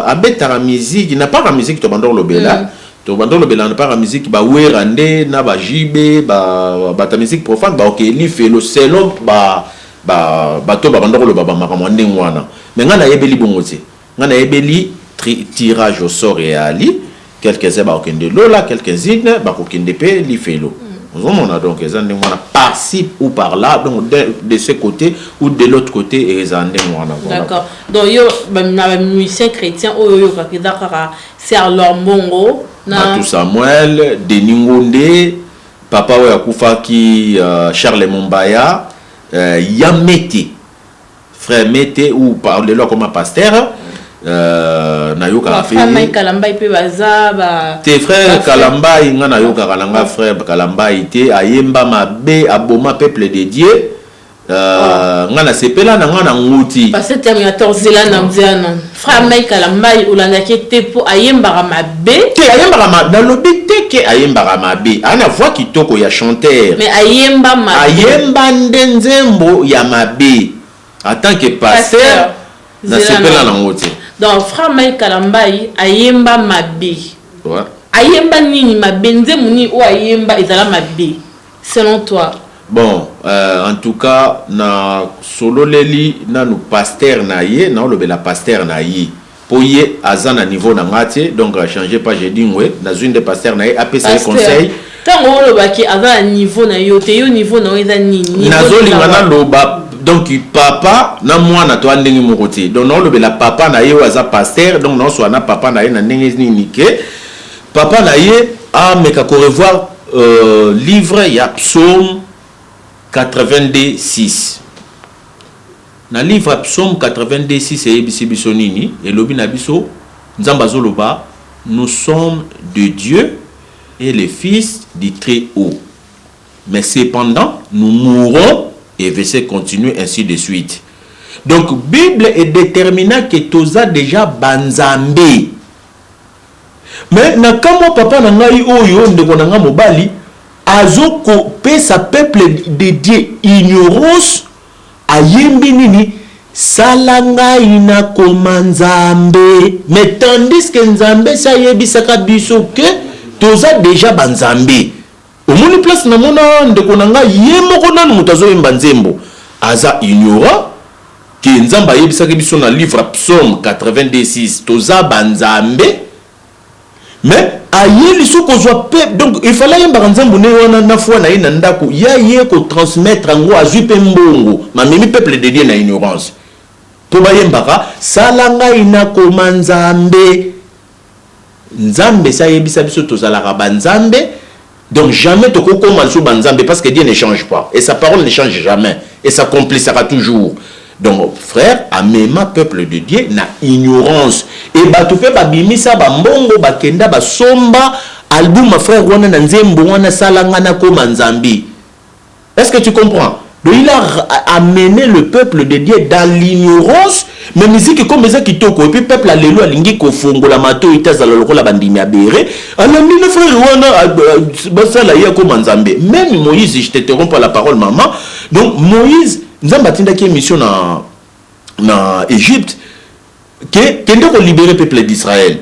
abetaka miziki na part ya miziki. Tobanda kolobela, tobanda kolobela na part ya miziki, bawera nde na bajibe, bato ya musique profane baokeli felo selon bato babanda koloba bamakambo ya ndenge wana. Mais ngai nayebeli bongo te. Ngai nayebeli tirage au sort eyali, quelques-uns bakokende lola, quelques-unes bakokende mpe lifelo. Ozomona, donc eza ndenge wana, par-ci ou par là, donc de ce côté ou de l'autre côté, eza ndenge wana. Voilà. D'accord, donc yo na bamusicien chrétien oyo oyokaka eza kaka Serlor Mbongo na Matou Samuel, Denis Ngonde, papa oyo akufaki, Charles Mombaya, Yamete, frère Mete ou par lelo akoma pasteur, nayokaka. Frère Mike Kalambai mpe baza ba Te, frère Kalambai, nga nayokaka na nga frère Kalambai te. Ayemba mabe, aboma peuple de Dieu. Nga nasepela na nga na nguti. Parce que Terminator, zela na nzela na frère Mike Kalambai, olandaki te mpo ayembaka mabe? Te, ayembaka mabe nalobi te ke ayembaka mabe. Aa na voix kitoko ya chanteur. Mais ayemba mabe. Ayemba nde nzembo ya mabe. En tant que pasteur, nasepela nango te. Donc frère Mike Kalambai ayemba mabe? Ouais. Ayemba nini mabe? Nzembo nini oyo ayemba ezala mabe selon toi? Bon, en tout cas na sololeli nanu pasteur na ye, naolobela pasteur na ye mpo ye aza na niveau na nga te. Donc change pas, je dis ngwe nazwi nde pasteur na ye apesa ye conseil. Ntango olobaki aza na niveau na yo te, yo niveau na yo eza nini? Nazolinga naloba, donc papa na mwana to ndenge moko te. Donc naolobela papa na ye oyo aza pasteur. Donc naoswala na papa na ye na ndenge nini ke papa na ye ameka korevoir livre ya Psaume 82 6. Na livre ya Psaume 82 6 eyebisi biso nini? Elobi na biso, Nzambe azoloba: "Nous sommes de Dieu et les fils du Très-Haut, mais cependant nous mourrons", et verset continue ainsi de suite. Donc Bible edétermina ke toza déjà banzambe. Mais na kamwa, papa na ngai oyo, ndeko na ngai mobali, azokopesa peuple de Dieu ignorance. Ayembi nini? Sala ngai nakoma Nzambe. Mais tandis que Nzambe si ayebisaka biso ke toza déjà banzambe. Omoni place namona ndeko na ngai ye moko nanu moto azoyemba nzembo aza ignorant ke Nzambe ayebisaki biso na livre Psaume 82 toza banzambe. Mais aye lisusu kozwa pe, donc il fallait ayembaka nzembo nde wana na foi na ye na ndako ya ye, kotransmettre yango, azwi mpe mbongo, mamemi peuple de Dieu na ignorance mpo bayembaka sala ngai nakoma Nzambe. Nzambe esi ayebisa biso tozalaka banzambe. Donc jamais tokokoma lisusu banzambe, parce que Dieu ne change pas et sa parole ne change jamais et s'accomplissera toujours. Donc frère amema peuple de Dieu na ignorance e bato mpe babimisa bambongo, bakenda basomba album ya frère wana na nzembo wana sala nga nakoma Nzambe. Est-ce que tu comprends? Donc il a amené le peuple de Dieu dans l'ignorance. Mais musique comme eza kitoko, et puis peuple alelo alingi kofongola matoi te, azala lokola bandimi ya bere, alandi na frère wana, basala ye akoma Nzambe. Même Moïse, je t'interromps pas la parole, maman. Donc Moïse, Nzambe atindaki émission na Égypte ke kende kolibérer peuple d'Israël.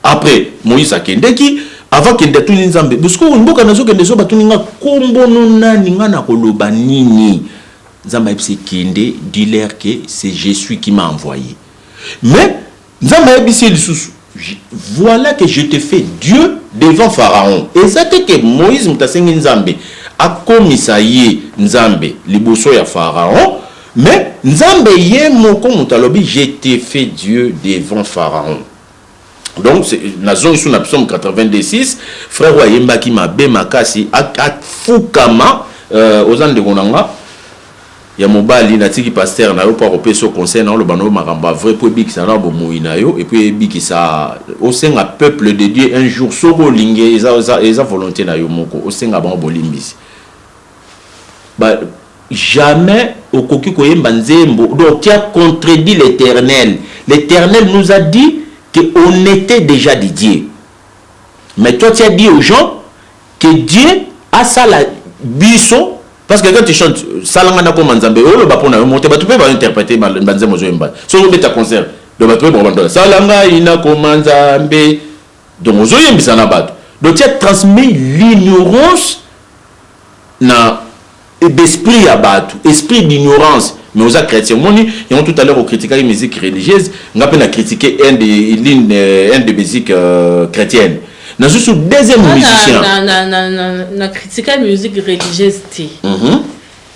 Après Moïse akendeki, avant kende atuni Nzambe: bosiko mboka nazokende so, batuni nga kombono nani, nga na koloba nini? Nzambe ayebisi: kende, dis-leur que c'est je suis qui m'a envoyé. Mais Nzambe ayebisi ye lisusu: voilà que je te fais Dieu devant Pharaon. Eza te ke Moïse moto asengi Nzambe akomisa ye Nzambe liboso ya Pharaon, mais Nzambe ye moko moto alobi: je te fais Dieu devant Pharaon. Donc nazongi so na Psaume 86. Frère oyo ayembaki mabe makasi, afukama. Oza ndeko na nga ya mobali, natiki pasteur na yo mpo akopesa yo conseil na oloba na yo makambo ya vrai mpo ebikisa na bomoi na yo, et puis ebikisa. Osenga peuple de Dieu un jour, soki olingi, eza volonté na yo moko, osenga bango bolimbisi. Ba, jamais okoki koyemba nzembo. Donc tu as contredit l'Éternel. L'Éternel nous a dit qu'on était déjà des dieux, mais toi tu as dit aux gens que Dieu asala biso. Parce que quand tu chantes salanga nakoma Nzambe, oloba mpo na yo moko te, bato mpe bainterpréter banzembo ozoyemba. Soki obeta concert, donc bato mpe bakobanda sala ngai nakoma Nzambe. Donc ozoyembisa na bato. Donc tu as transmis l'ignorance na d'esprit ya bato, esprit d'ignorance, mais oza chrétien. Omoni yango, tout à l'heure okritikaki musique religieuse, nga mpe na critiqué un de l'une un de musique chrétienne. Nazusu deuxième musicien. Na critika musique religieuse te.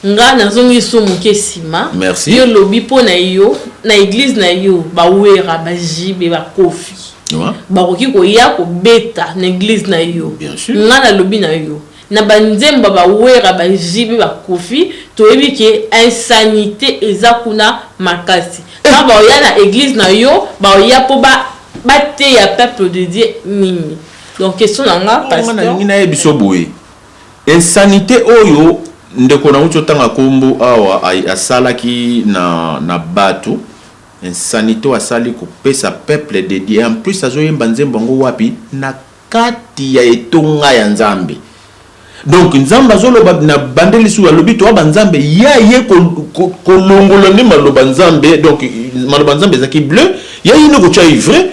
Nga nazongi so moke nsima. Merci. Yo lobi mpo na yo, na église na yo, bawera, bajibe, bakofi bakoki koya kobeta na église na yo? Bien sûr. Nga nalobi na yo, na banzembo bawera, bajibe, bakofi, toyebi ke insanité eza kuna makasi. Ntango baoya na église na yo, baoya mpo bateya peuple de Dieu nini? Donc question na nga, nga pasteur. Nalingi nayebi so boye: insanité oyo ndeko nauti otanga nkombo awa asalaki na bato, insanité oyo asali kopesa peuple de Dieu, en plus azoyemba nzembo yango wapi? Na kati ya etonga ya Nzambe. Donc Nzambe azoloba na bandeli su, alobi toa banzambe ya ye kolongola nde maloba Nzambe. Donc maloba Nzambe ezalaki bleu, ya ye nde kotya ivraie,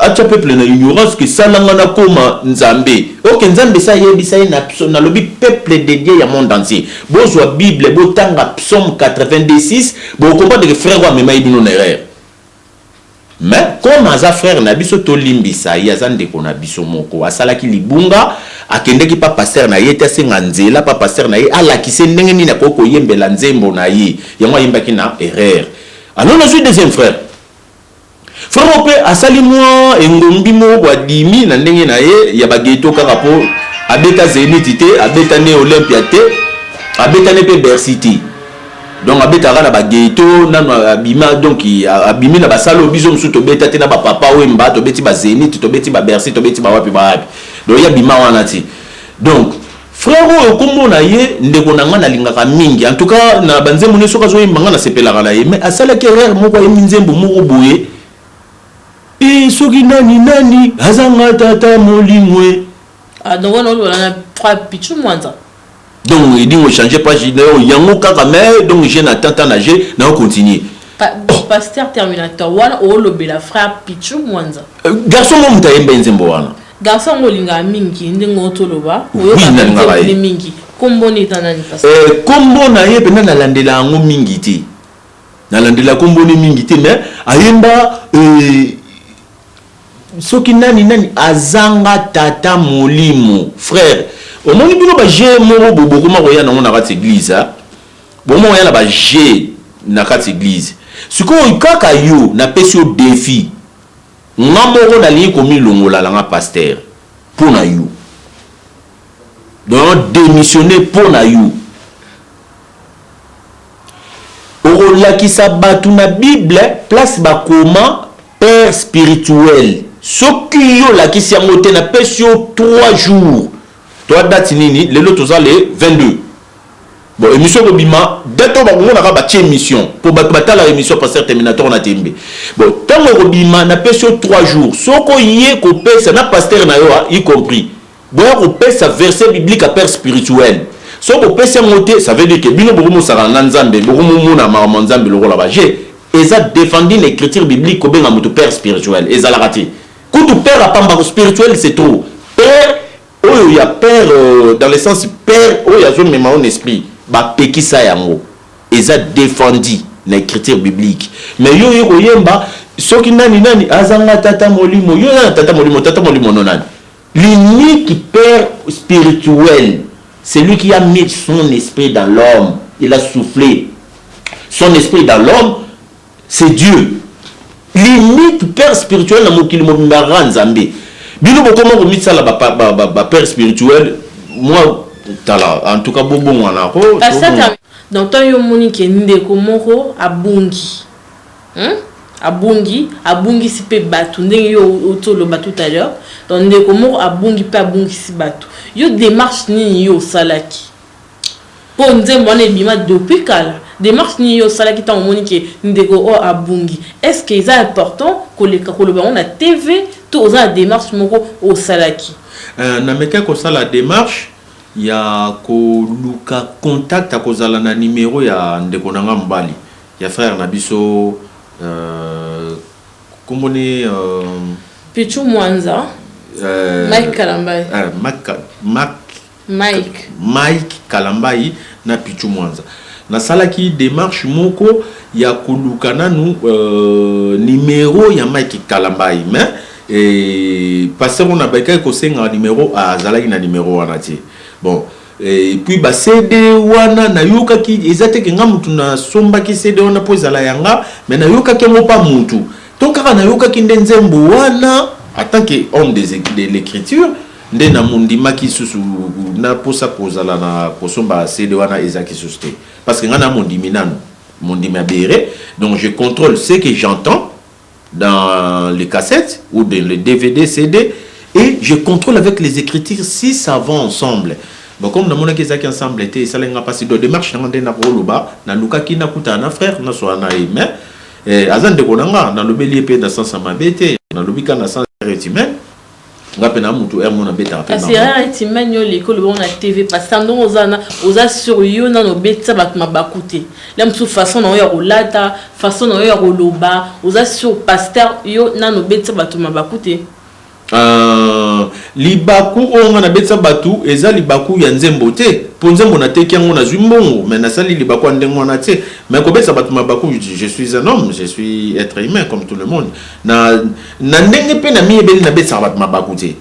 atya peuple na ignorance ke salanga nakoma Nzambe. Ok, Nzambe esi ayebisa ye nalobi peuple de Dieu ya monde entier, bozwa Bible, botanga Psaume 86, bocomprendre ke frère oyo amema ye bino na erreur. Mais comme aza frère na biso, tolimbisa ye, aza ndeko na biso moko, asalaki libunga, akendeki pa pasteur na ye te, asenga nzela pa pasteur na ye, alakise ndenge nini akoki koyembela nzembo na ye. Yango ayembaki na erreur. Alors nazwi deuxième frère. Frère oyo mpe asali mwa engombi moko, adimi na ndenge na ye ya baghetto kaka, mpo abeta Zénith te, abeta ne Olympia te, abeta ne mpe Bercy te. Donc abetaka na baghetto nano abima. Donc abimi na basala oyo biso mosusu tobeta te, na bapapa Wemba tobeti, bazénith tobeti, babercy tobeti, bawapi bawapi. Donc ye abima wana ti. Donc frère Frère oyo kombo na ye ndeko na nga nalingaka mingi, en tout cas na banzembo ne soki azoyemba nga nasepelaka na ye, mais asalaki erreur moko, ayembi nzembo moko boye e soki nani nani azanga tata molingwe. Ah, donc wana oloba na frère Pichu Mwanza. Donc edingo changer page na yo yango kaka, mais donc je na tata na je na continuer. Oh. Pasteur Terminator, wana olobela frère Pichu Mwanza. Garçon mo moto ayemba nzembo wana. Garçon yango olingaka mingi ndenge otoloba. Oui, oyokaka nalingaka nzembo ye. nde mingi. Kombo nde eza nani, pasteur? Kombo na ye mpenza nalandela yango mingi te, nalandela kombo ne mingi te, mais ayemba soki nani nani azanga tata molimo. Frère, omoni bino baje moko bo bokoma koya nango na kati église, ah? Bokoma koya na baje na kati église. Sikoyo kaka yo napesi yo défi, nga moko nalingi komilongola nanga pasteur mpo na yo, donc démissionner mpo na yo. Okolakisa bato na Bible place bakoma père spirituel. Soki yo olakisi yango te, napesi yo 3 jours. Toa date nini lelo? Toza le 22. Bon, émission ekobima date oyo bakomonaka batie émission mpo bato batalaka émission Pasteur Terminator na tembe. Bon, ntango ekobima, napesi yo 3 jours. Soki oye kopesa na pasteur na yo, y compris boya kopesa verset biblique ya père spirituel, soki kopesa yango te, ça veut dire que bino bokomosaka na Nzambe, bokomomona makambo ya Nzambe lokola baje. Eza défendu na écriture biblique kobenga moto père spirituel ezalaka te. Kutu père apambako spirituel, c'est trop. Père oyo ya père dans le sens père oyo azomema en esprit, bapekisa yango, eza défendu na écriture biblique. Mais yo oye koyemba soki nani nani azanga tata molimo, yo oza na tata molimo, tata molimo no nani? L'unique père spirituel, c'est lui qui a mis son esprit dans l'homme. Il a soufflé son esprit dans l'homme, c'est Dieu. L'unique père spirituel na mokili mobimba kaka Nzambe. Bino bokoma komisala ba père spirituel. Moi tala, en tout cas bobongwana ko. Pasteur, donc ntango yo omoni ke ndeko moko abungi, Abungi, abungisi mpe bato, ndenge yo oti oloba tout à l'heure, donc ndeko moko abungi mpe abungisi bato, yo démarche nini yo osalaki mpo nzembo wana ebima depuis kala? Démarche nini yo osalaki ntango omoni ke ndeko oyo abungi? Est ce que eza important koleka koloba yango na TV to oza na démarche moko osalaki? Namekaki kosala démarche ya koluka contact ya kozala na numero ya ndeko na nga mobali, ya frère na biso, komboni Pichu Mwanza. Mike Kalambai. Mike, Mike. Mike. Mike Kalambai na Pichu Mwanza. Nasalaki démarche moko ya koluka nanu numero ya Mike Kalambai, mais pasteur oyo nabakaki kosenga numero azalaki na numero wana te. Bon, et puis baCD wana nayokaki, eza te ke nga mutu nasombaki CD wana mpo ezala yanga, mais nayokaki yango mpa mutu to kaka nayokaki nde nzembo wana. En tant que homme de l'écriture nde namondimaki susu naposa kozala na kosomba CD wana ezalaki susu te, parce que nga na mondimi nanu mondimi ya bere. Donc je contrôle ce que j'entends dans les cassettes ou dans les DVD, CD, et je contrôle avec les écritures si ça va ensemble. Bon, comme namonaki ezalaki ensemble te, esalaki nga mpasi. Do démarche nanga nde nakoloba, nalukaki nakutana na frère, nasola na ye, mais aza ndeko na nga, nalobeli ye mpe na sens ya mabe te, nalobi kaka na sens humain. Nga mpe na mutu ere mo nabetaka mpe. Kasi erreur etimani, yo oleki oloba na TV parce que ndongo oza na oza sur yo nano obetisa bato mabaku te. La mosusu façon na yo ya kolata, façon na yo ya koloba, oza sur pasteur, yo nano obetisa bato mabaku te. Libaku oyo nga nabetisa bato eza libaku ya nzembo te, mpo nzembo nateki yango, nazwi mbongo, mais nasali libaku ya ndenge wana te. Mais kobetisa bato mabaku, je suis un homme, je suis être humain comme tout le monde. Na ndenge mpe na miyebeli, nabetisaka bato mabaku te.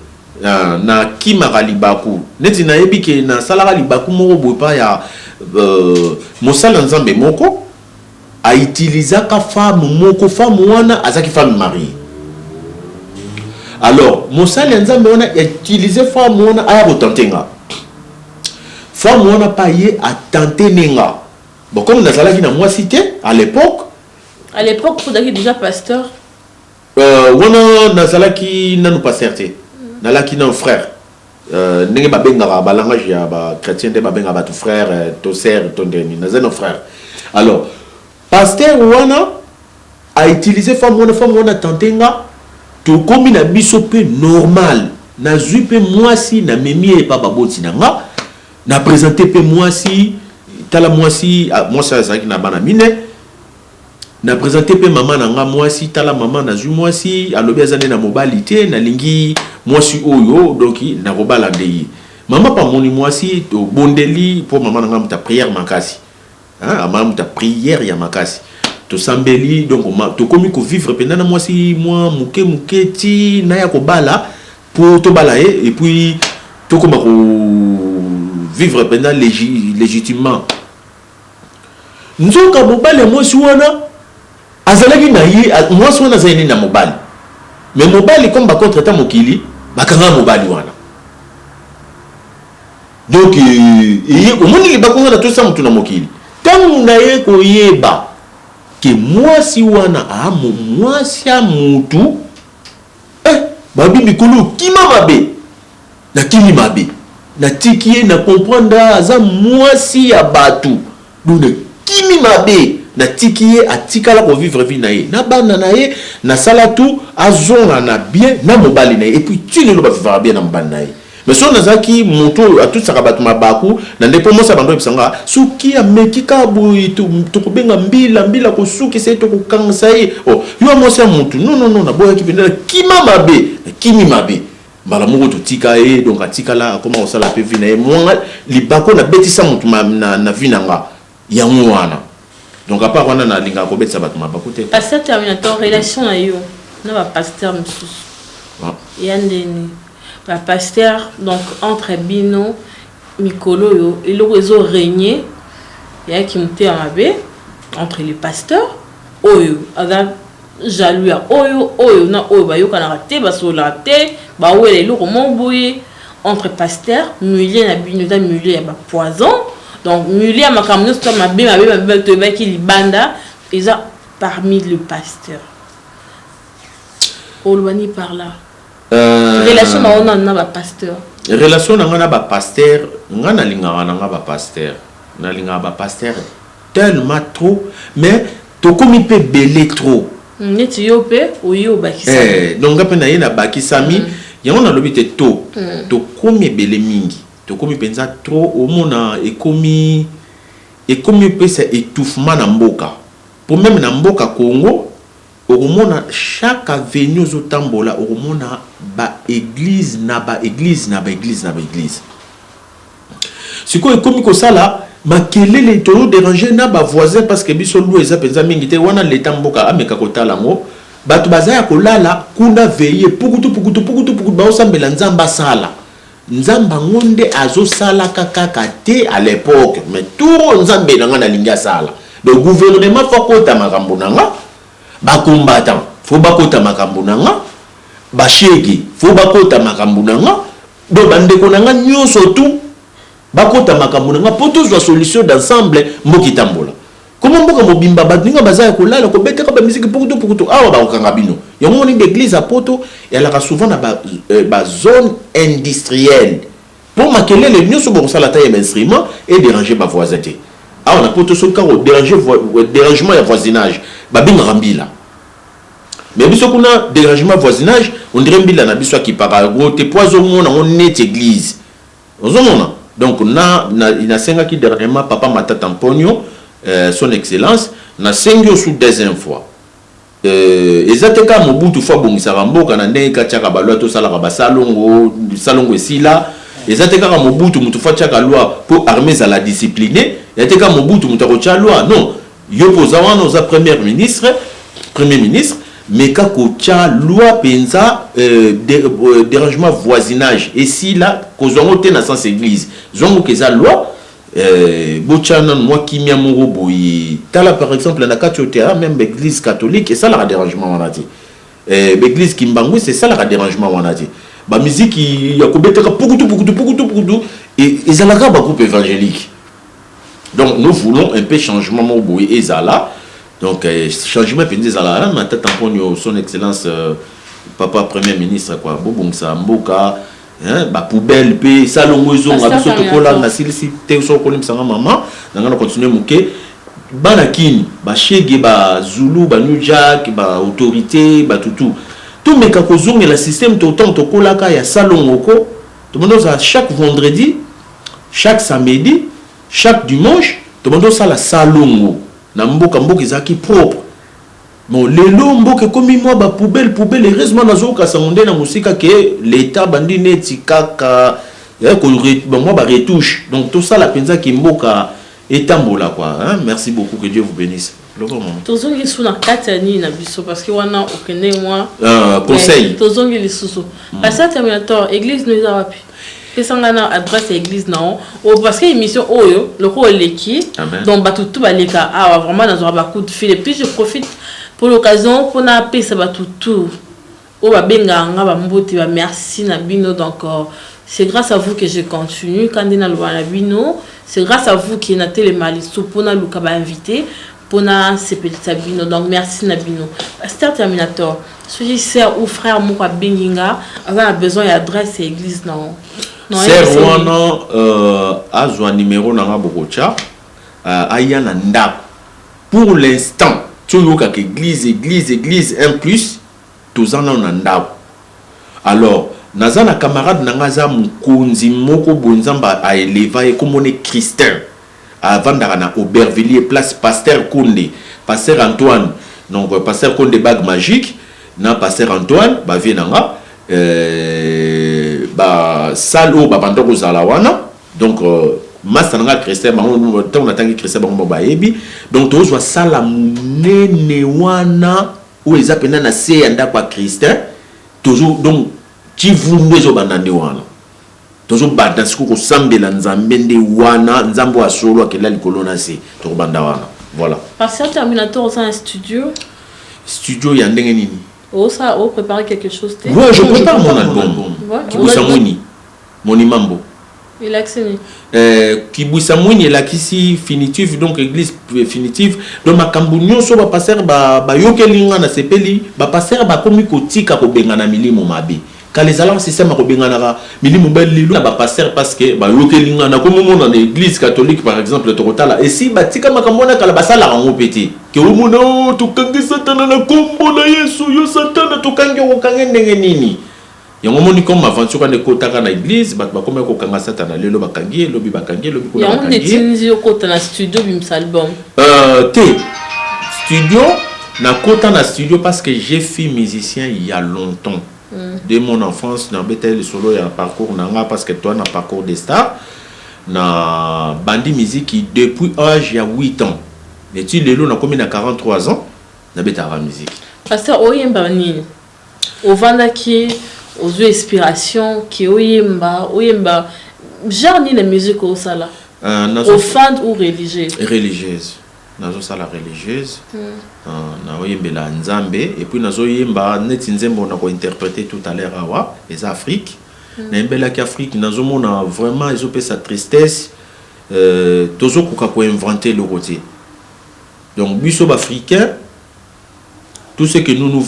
Nakimaka libaku. Neti nayebi ke nasalaka libaku moko boye pa ya mosala Nzambe moko autilisaka femme moko. Femme wana azalaki femme mariée. Alors mosali ya Nzambe wana utiliser femme wana aya kotenter nga. Femme wana pa ye atenter ne nga. Bon, comme nazalaki na mwasi te à l'époque. À l'époque ozalaki déjà pasteur? Wana nazalaki nanu pasteur te, nalaki nanu frère. Ndenge babengaka balangage ya bachrétien, nde babengaka bato frère, to sœur to ndenge nini, naza no frère. Alors pasteur wana autiliser femme wana, femme wana tante nga, tokomi na biso mpe normal. Nazwi mpe mwasi, namemi ye epa baboti na nga, na présente mpe mwasi. Tala mwasi, ah, mwasi azalaki na bana mine. Na présente mpe mama na nga mwasi: tala mama, nazwi mwasi, alobi aza nde na mobali te, nalingi mwasi oyo, donc nakobala nde ye. Mama mpe amoni mwasi, tobondeli mpo mama na nga moto ya prière makasi. Hein, ama moto ya prière ya makasi. Tosambeli, donc tokomi kovivre mpenza na mwasi mwa moke moke ti naya kobala, mpo tobala ye et puis tokóma kovivre mpenza légitimement. Nzoka mobali ya mwasi wana azalaki na ye, mwasi wana azali nini na mobali, mais mobali comme bacontre ta mokili, bakanga mobali wana. Donc eye omoni libaku nga na tosa motu na mokili. Ntango na ye koyeba ke mwasi wana mwasi ya mutu, babi mikolo kima mabe, nakimi mabe, natiki ye, na comprendre aza mwasi ya bato. Donc nakimi mabe, natiki ye, atikala kovivre vie na ye na bana na ye. Nasala tu azonga na bien na mobali na ye, et puis ti lelo bavivaka bien na mobali na ye. Mais so nazalaki moto oyo atusaka bato mabaku na nde, mpo mosi ya bando oyebisanga soki ameki kaka boye, tokobenga mbila, mbila kosukisa ye, tokokangisa ye. O yo mwasi ya motu, non, non, non. Naboyaki mpenza, nakima mabe, nakimi mabe mbala moko, totika ye. Donc atikala, akoma kosala mpe vie na ye. Mwa libako nabetisa motu na vie na nga yango wana. Donc à part wana, nalingaka kobetisa bato mabaku te. Pasteur Terminator, relation na yo na bapasteur mosusu ya ndeni? Bapasteur, donc entre bino mikolo oyo eloko ezorégner eyaki motema mabe entre les pasteurs. Oyo aza jaloux ya oyo, oyo na oyo bayokanaka te, basololaka te, bawela eloko moko boye entre pasteur. Milieu na bino eza milieu ya bapoison, donc milieu ya makambo nyonso to mabe mabe mabe toyebaki libanda eza parmi le pasteur. Oloba nini par là? Relation na yo nanu na bapasteur? Relation na nga na bapasteur, nga nalingaka na nga bapasteur, nalingaka bapasteur tellement trop, mais tokomi mpe ebele trop. Neti yo mpe oye obakisami. Donc nga mpe na ye nabakisami. Yango nalobi te to tokomi ebele mingi, tokomi mpenza trop. Omona ekomi opesa étouffement na mboka, po même na mboka Congo okomona chaque avenue ozotambola, okomona baéglise na baéglise na baéglise na baéglise. Sikoyo ekomi kosala makelele, tozodéranger na bavoisin, parce que biso lu eza mpenza mingi te wana. Leta mboka ameka kotala yango. Bato baza ya kolala kuna, veye pukutu pukutu pukutu pukutu, baosambela Nzambe, asala Nzambe yango nde azosalaka kaka te à l'époque. Mais turo Nzambe na nga nalingi asala. Donc gouvernement faut akota makambo na nga, bacombattant faut bakota makambo na nga, bashege faut bakota makambo na nga, donc bandeko na nga nyonso tu bakota makambo na nga mpo tozwa solution d'ensemble, mboka etambola. Koma mboka mobimba bato ndenge baza ya kolala, kobetaka bamiziki pukutu pukutu awa, bakokanga bino. Yango moni baeglise ya poto ezalaka souvent na bazone industrielle, mpo makelele nyonso bokosala ata ya bainstrument edéranger bavoisin te. Awa na poto, soki kaka odéranger, dérangement ya voisinage, babengaka mbila. Mais biso kuna, dérangement voisinage, on dirait mbila na biso akipaka yango te, po azomona yango neti église ozomona. Donc na nasengaki dernièrement papa Matata Mponio, son excellence, nasengi yo su deuxième fois. Eza te kaka Mobutu faut abongisaka mboka na ndenge katiaka baloi, tosalaka basalongo, salongo esila. Eza te kaka Mobutu motu faut atiaka loi mpo armée ezala discipline. Eza te kaka Mobutu moto akotya loi, non. Yo mpo oza wana, oza premier ministre, premier ministre, meka kotya loi mpenza, dérangement voisinage esila. Kozwa yango te na sens église, zwango ke eza loi. Botya nanu mwa kimia moko boye. Tala par exemple na kati oyo terrain, même baéglise catholique esalaka dérangement wana te, baéglise kimbanguiste esalaka dérangement wana te, bamiziki ya kobetaka pukutu pukutu pukutu pukutu ezalaka bagroupe évangélique. Donc nous voulons un peu changement moko boye ezala. Donc changement mpenza ezala. Matata Mponio, son excellence, papa premier ministre quoi, bobongisa mboka. Hein, ba poubelle pe salongo ezonga biso tokola na silisi te so okolimisa nga mama na nga na continuer moke bana kini ba shege ba zulu ba new jack ba autorité ba tutu tomeka kozongela système to ntango tokolaka ya salongo ko tobanda ozala chaque vendredi, chaque samedi, chaque dimanche tobanda osala salongo na mboka. Mboka ezalaki propre. Bon, lelo mboka ekomi mwa ba poubelle poubelle. Heureusement nazoyoka sango nde na mosika ke l'État bandi neti kaka mwa ba retouche. Donc tosala mpenza ke mboka etambola quoi, hein? Merci beaucoup, que Dieu vous bénisse. Loba mama. Tozongi lisusu na kati ya nini na biso, parce que wana okende mwa conseil. Tozongi lisusu. Pasteur Terminator, église no eza wapi? Pesanga na adresse ya église na o, parce que émission oyo loko oleki, donc bato tu baleka awa, vraiment nazwaka ba coup de fil. Et puis je profite pour l'occasion mpona apesa bato tu oyo babengaka nga bambote, bamerci na bino. Donc c'est grâce à vous que je continue. Kandi naloba na bino, c'est grâce à vous que natelema lisusu mpona luka bainvité mpona sepelisa bino. Donc merci na bino. Pasteur Terminator, soki sœur ou frère moko abengi nga, aza na besoin ya adresse ya église na yo, sœur wana azwa numéro na nga, bokotya aya na ndako. Pour l'instant ti oyokaka église, église, église, un plus toza nano na ndako. Alors naza na camarade na nga, aza mokonzi moko boye, Nzambe aeleva ye, komona Christin, avandaka na Aubervilliers, place Pasteur Konde, Pasteur Antoine. Donc Pasteur Konde bague magique na Pasteur Antoine bavie na nga, basale oyo babanda kozala wana. Donc master na nga Christin, bango ntango natangi Christin, bango bayebi. Donc tozwa sala monene wana oyo eza mpena na se ya ndako ya Christin. Tozo donc tivundu ezobanda nde wana, tozobanda sikoyo kosambela Nzambe nde wana, Nzambe oyo asolo akenda likolo na se, tokobanda wana, voilà. Pasteur Terminator, oza na studio? Studio ya ndenge nini? Osala, opréparer quelque chose te? Ouais, je prépare mon album. Kibwisa Mwini Monimambo. Elakisi nini? Kibwisa Mwini elakisi finitive, donc église finitive. Donc makambo nyonso bapasteur bayokeli nga, nasepeli. Bapasteur bakomi kotika kobengana milimo mabe. Kala ezalaka système ya kobenganaka milimo mabe. Lelo na bapasteur, parce que bayokeli nga, nakomomona na église catholique par exemple, tokotala esi batika makambo wana. Kala basalaka yango mpe te, ke omona o tokangi Satana na nkombo na Yesu, yo Satana tokangi, okokange ndenge nini? Yango omoni comme aventure wana ekotaka na église, bato bakomi kokanga Satana. Lelo bakangi ye, lobi bakangi ye, lobi kuna yango nde bakangi ye. Etindi okota na studio, bimisa album? Te, studio, nakota na studio parce que j'ai fait musicien il y a longtemps, dès mon enfance. Nabeta ye lisolo ya parcours na nga, parce que toi na parcours des stars, na bandi musique depuis âge ya 8 ans. Neti lelo nakomi na 43 ans, nabetaka musique. Pasteur, oyemba nini? Ovandaki, ozwi inspiration ke oyemba, oyemba genre nini na musique osala? Profane ou religieuse? Religieuse, nazosala religieuse. Naoyembela Nzambe et puis nazoyemba neti nzembo na kointerpréter tout à l'heure awa eza Afrique. Nayembelaki Afrique. Nazomona vraiment ezopesa tristesse, tozokoka koinventer eloko te. Donc biso baafricain, tout ce que nous nous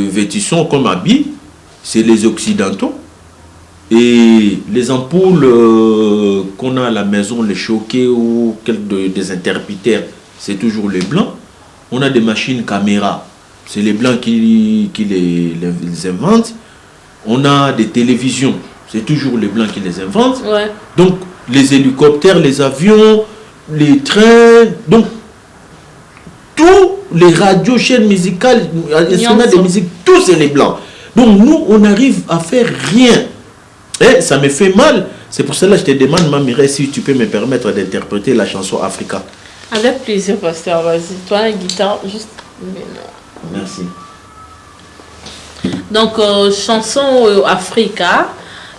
vêtissons comme habits, c'est les occidentaux. Et les ampoules qu'on a à la maison, les choquets ou quelques des interrupteurs, c'est toujours les blancs. On a des machines caméras, c'est les blancs qui les inventent. On a des télévisions, c'est toujours les blancs qui les inventent. Donc les hélicoptères, les avions, les trains, donc tous les radios, chaînes musicales, instruments de musique, tous c'est les blancs. Donc nous, on n'arrive à faire rien. Et ça me fait mal. C'est pour cela que je te demande, ma Mireille, si tu peux me permettre d'interpréter la chanson Africa. Avec plaisir, pasteur. Vas-y. Toi, la guitare, juste. Mais non. Merci. Donc, chanson Africa,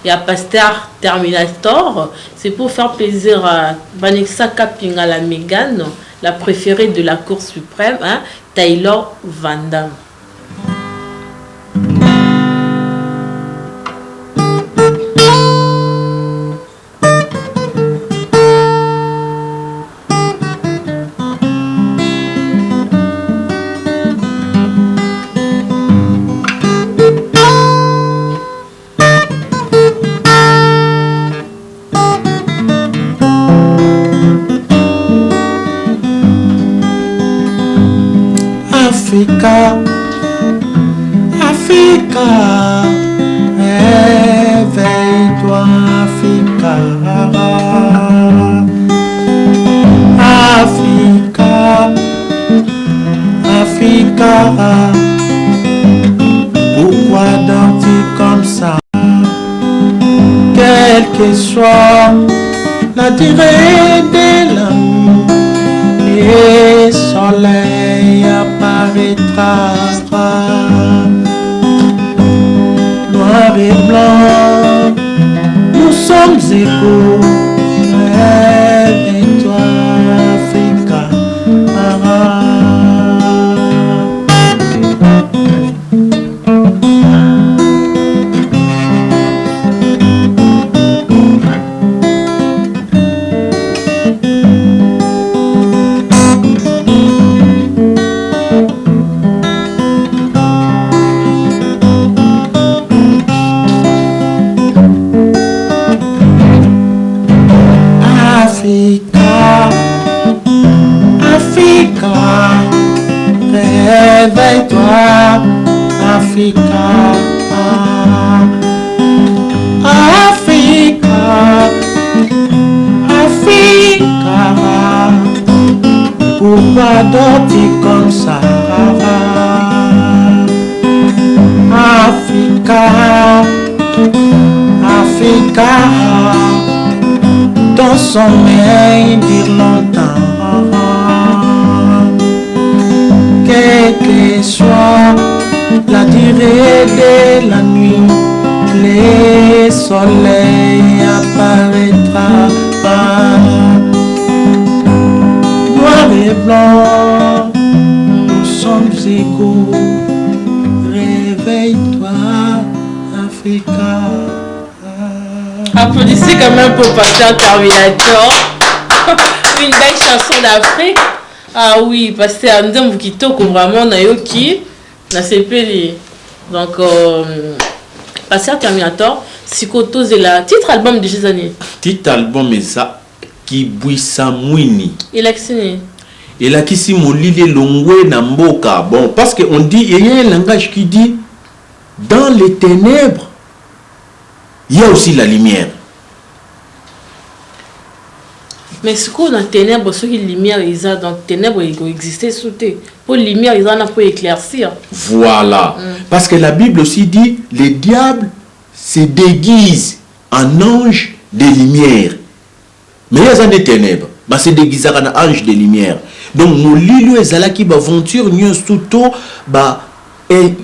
il y a Pasteur Terminator. C'est pour faire plaisir à Vanessa Kapinga, la Mégane, la préférée de la Cour suprême, hein, Taylor Van Damme. que soit la durée de la nuit, le soleil apparaîtra. Noir et blanc, nous sommes égaux. Réveille-toi, Africa. Africa, Africa, réveille-toi, Africa. Africa, Africa, pourquoi dors-tu comme ça? Africa, Africa, ton sommeil dure longtemps. Quelle que soit la durée de la nuit, le soleil apparaîtra. Noir et blanc, nous sommes égaux. Réveille-toi, Africa. Applaudissez quand même pour Pasteur Terminator. Une belle chanson d'Afrique. Ah oui, Pasteur Nzembo Kitoko, vraiment, nayoki, nasepeli. Donc, Pasteur Terminator, siko tozela titre album de ces années. Titre album eza Kibwisa Mwini. Elakisi nini? Elakisi molili elongwe na mboka. Bon, parce que on dit, il y a un langage qui dit, dans les ténèbres, il y a aussi la lumière. Mais sikoyo na ténèbres, soki lumière eza, donc ténèbres ekoexiste su te, po lumière eza wana po éclaircir. Voilà. Parce que la Bible aussi dit, le diable se déguise en ange de lumière. Mais il y a des ténèbres. Bah, se déguisera en ange de lumière. Donc, molili oyo ezalaki ba aventure nyonso to ba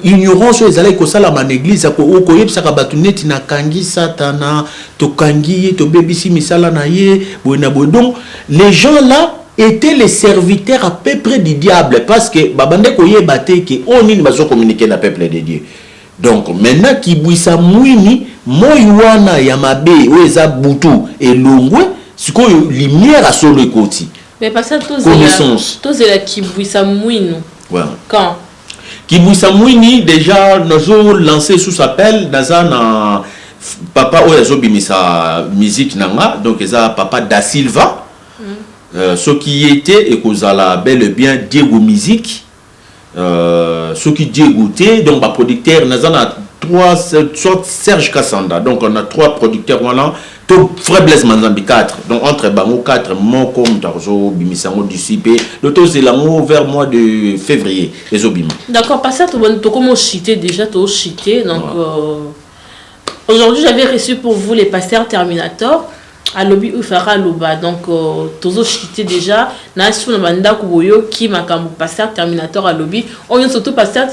ignorance oyo ezalaki kosalama na église, okoyebisaka bato neti nakangi Satana, tokangi ye, tobebisi misala na ye, boye na boye. Donc les gens là étaient les serviteurs à peu près du diable, parce que babande koyeba te ke oyo nini bazocommuniquer na peuple de Dieu. Donc maintenant, Kibwisa Mwini, moi wana ya mabe oyo eza butu elongwe, sikoyo lumière asolo ekoti. Mais pasteur, tozela Connaissance. Tozela Kibwisa Mwinu Voilà. quand? Kibwisa Mwini, déjà nazo lancer sous appel, naza na papa oyo azobimisa musique na nga, donc eza papa Da Silva. Soki ye te, ekozala bel et bien Diego Musique. Soki Diego te, donc baproducteur naza na trois, soit Serge Kassanda. Donc on a trois producteurs wana, to frère Blaise Manzambi, 4. Donc entre bango 4, moko moto azobimisa yango d'ici mpe lo tozela yango vers mois de février, ezobima. D'accord, pasteur, tokoma chité déjà, tochité. Donc aujourd'hui, j'avais reçu pour vous les pasteurs Terminator alobi ufaka aloba. Donc tozochité déjà na su na bandako, boyoki makambo pasteur Terminator alobi. Oyo surtout pasteur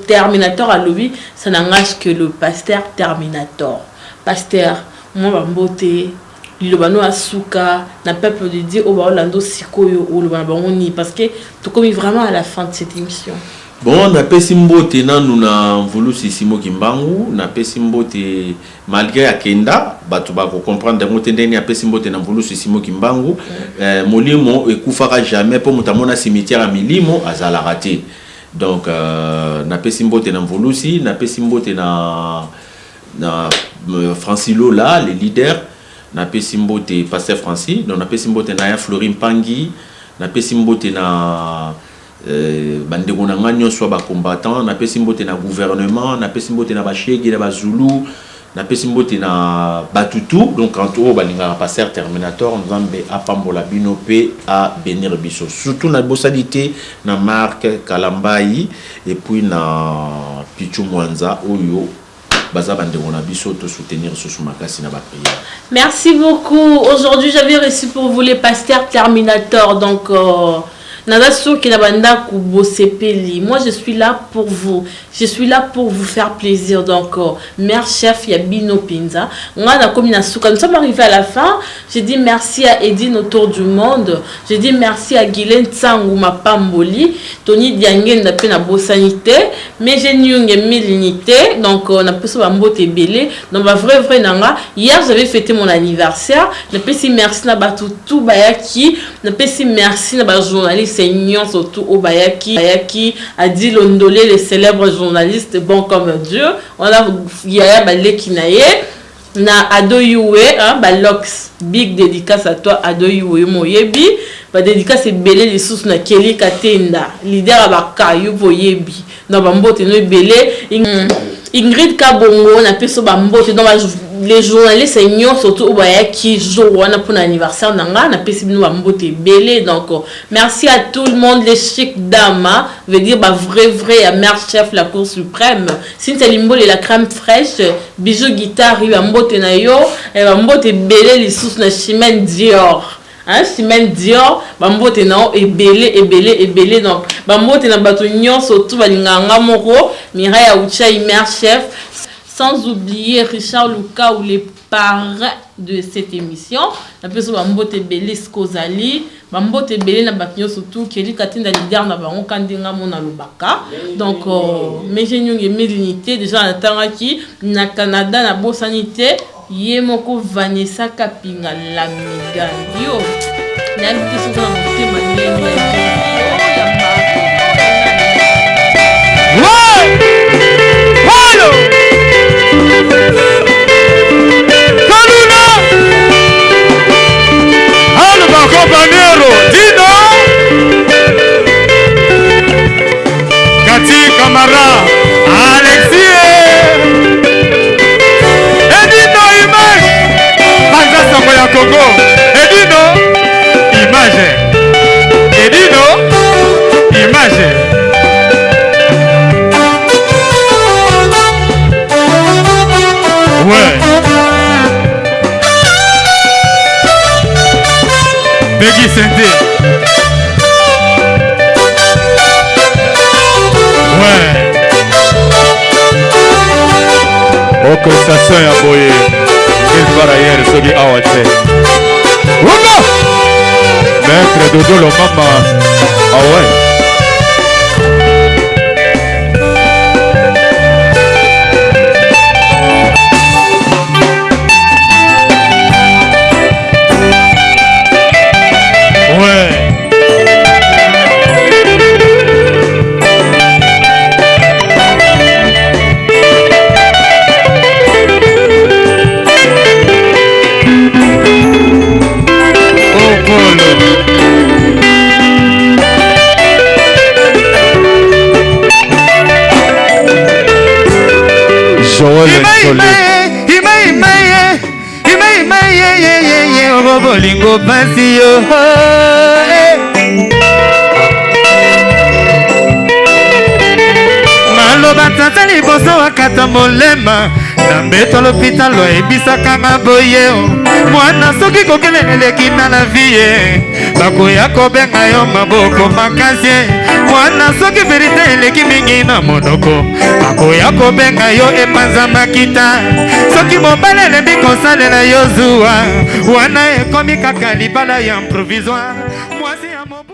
Terminator alobi, ça n'engage que le pasteur Terminator. Pasteur, mwa bambote, liloba no asuka na peuple de Dieu oyo baolanda sikoyo, oloba na bango nini? Parce que tokomi vraiment à la fin de cette émission. Bon, napesi mbote nanu na Mvulusi Simoki Mbangu. Napesi mbote malgré akenda, bato bakocomprendre yango te ndenge apesi mbote na Mvulusi Simoki Mbangu. Molimo ekufaka jamais, mpo moto amona cimetière ya milimo azalaka te. Donc napesi mbote na Mvulusi, napesi mbote na Francis Lola, le leader, napesi mbote pasteur Francis. Donc napesi mbote na ya Flori Mpangi, napesi mbote na bandeko na nga nyonso ya bacombattant, napesi mbote na gouvernement, napesi mbote na bashege, na bazulu, napesi mbote na batutu. Donc anto oyo balingaka pasteur Terminator, Nzambe apambola bino mpe abénir biso. Surtout nabosani te na Mark Kalambai et puis na Pichu Mwanza oyo Baza bandeko na biso, to soutenir susu makasi na ba prière. Merci beaucoup. Aujourd'hui, j'avais reçu pour vous les pasteurs Terminator. Donc, naza sûr que na bandako bosepeli. Moi, je suis là pour vous. Je suis là pour vous faire plaisir. Donc, mère chef ya bino penza. Nga nakomi na suka. Nous sommes arrivés à la fin. J'ai dit merci à Edine autour du monde. J'ai dit merci à Guylaine Tsangu Mapamboli, Tony Diangenda pe na bosani te, mais j'ai Nyunge Milinité. Donc, on a poussé ba mbote ebele. Donc, ba vrai vrai nanga. Hier, j'avais fêté mon anniversaire. Napesi merci na batu tout bayaki. Napesi merci na ba journaliste nyonso tout o bayaki. Bayaki Adi Londolé, le célèbre journaliste bon comme Dieu. On a yaya baleki na ye. Na Ado Yuwe, hein, Balox, big dédicace à toi Ado Yuwe moyebi. Ba dédicace ebele lisusu na Kelly Katenda, leader ya bakayu boyebi. Na bambote no ebele. Ingrid Kabongo na peso bambote. Donc les journalistes nyonso surtout oyo bayaki jour wana mpona anniversaire na nga, napesi bino bambote ebele. Donc merci à tout le monde, les chic dames, hein, veut dire ba vrai vrai ya mère chef, la cour suprême, Cynthia Limbole, la crème fraîche, bijou guitare, bambote na yo, bambote ebele lisusu na Chimène Dior, hein, Chimène Dior, bambote na yo ebele ebele ebele. Donc bambote na bato nyonso tu balingaka nga moko Mireille Auchai, mère chef, sans oublier Richard Luka ou les parrains de cette émission. Napesi bambote ebele esika ozali, bambote ebele na bato nyonso tu. Keli Katinda, leader na bango ka ndenge amona alobaka. Donc meje nyonge milunité déjà natangaki na Canada, nabosani te ye moko Vanessa Kapinga la Megan. Yo nayebi te soki na motema ndenge ya Ouais! Polo! Kaluna! Alba Companero! Dino! Kati Kamara! Alexie! Edino Image! Panza sango ya Congo! Edino Image! Edino Image! Ouais. Peggy Sente. Ouais. Orchestration ya boye nulle part ailleurs soki awa te. Wumba! Maître Dodo Lomama. Ah ouais. Ouais. Oh, Polo. Joël Nsole. Bolingo pasi yo. Maloba tata liboso akata molema na mbeto lopitalo, ayebisaka nga boye: "Mwana, soki kokele eleki na la vie, bakoya kobenga yo maboko makasi. Mwana, soki vérité eleki mingi na monoko, bakoya kobenga yo epanza makita. Soki mobali elembi kosalela yo zuwa, wana ekomi kaka libala ya provisoire." Mwasi ya mobu.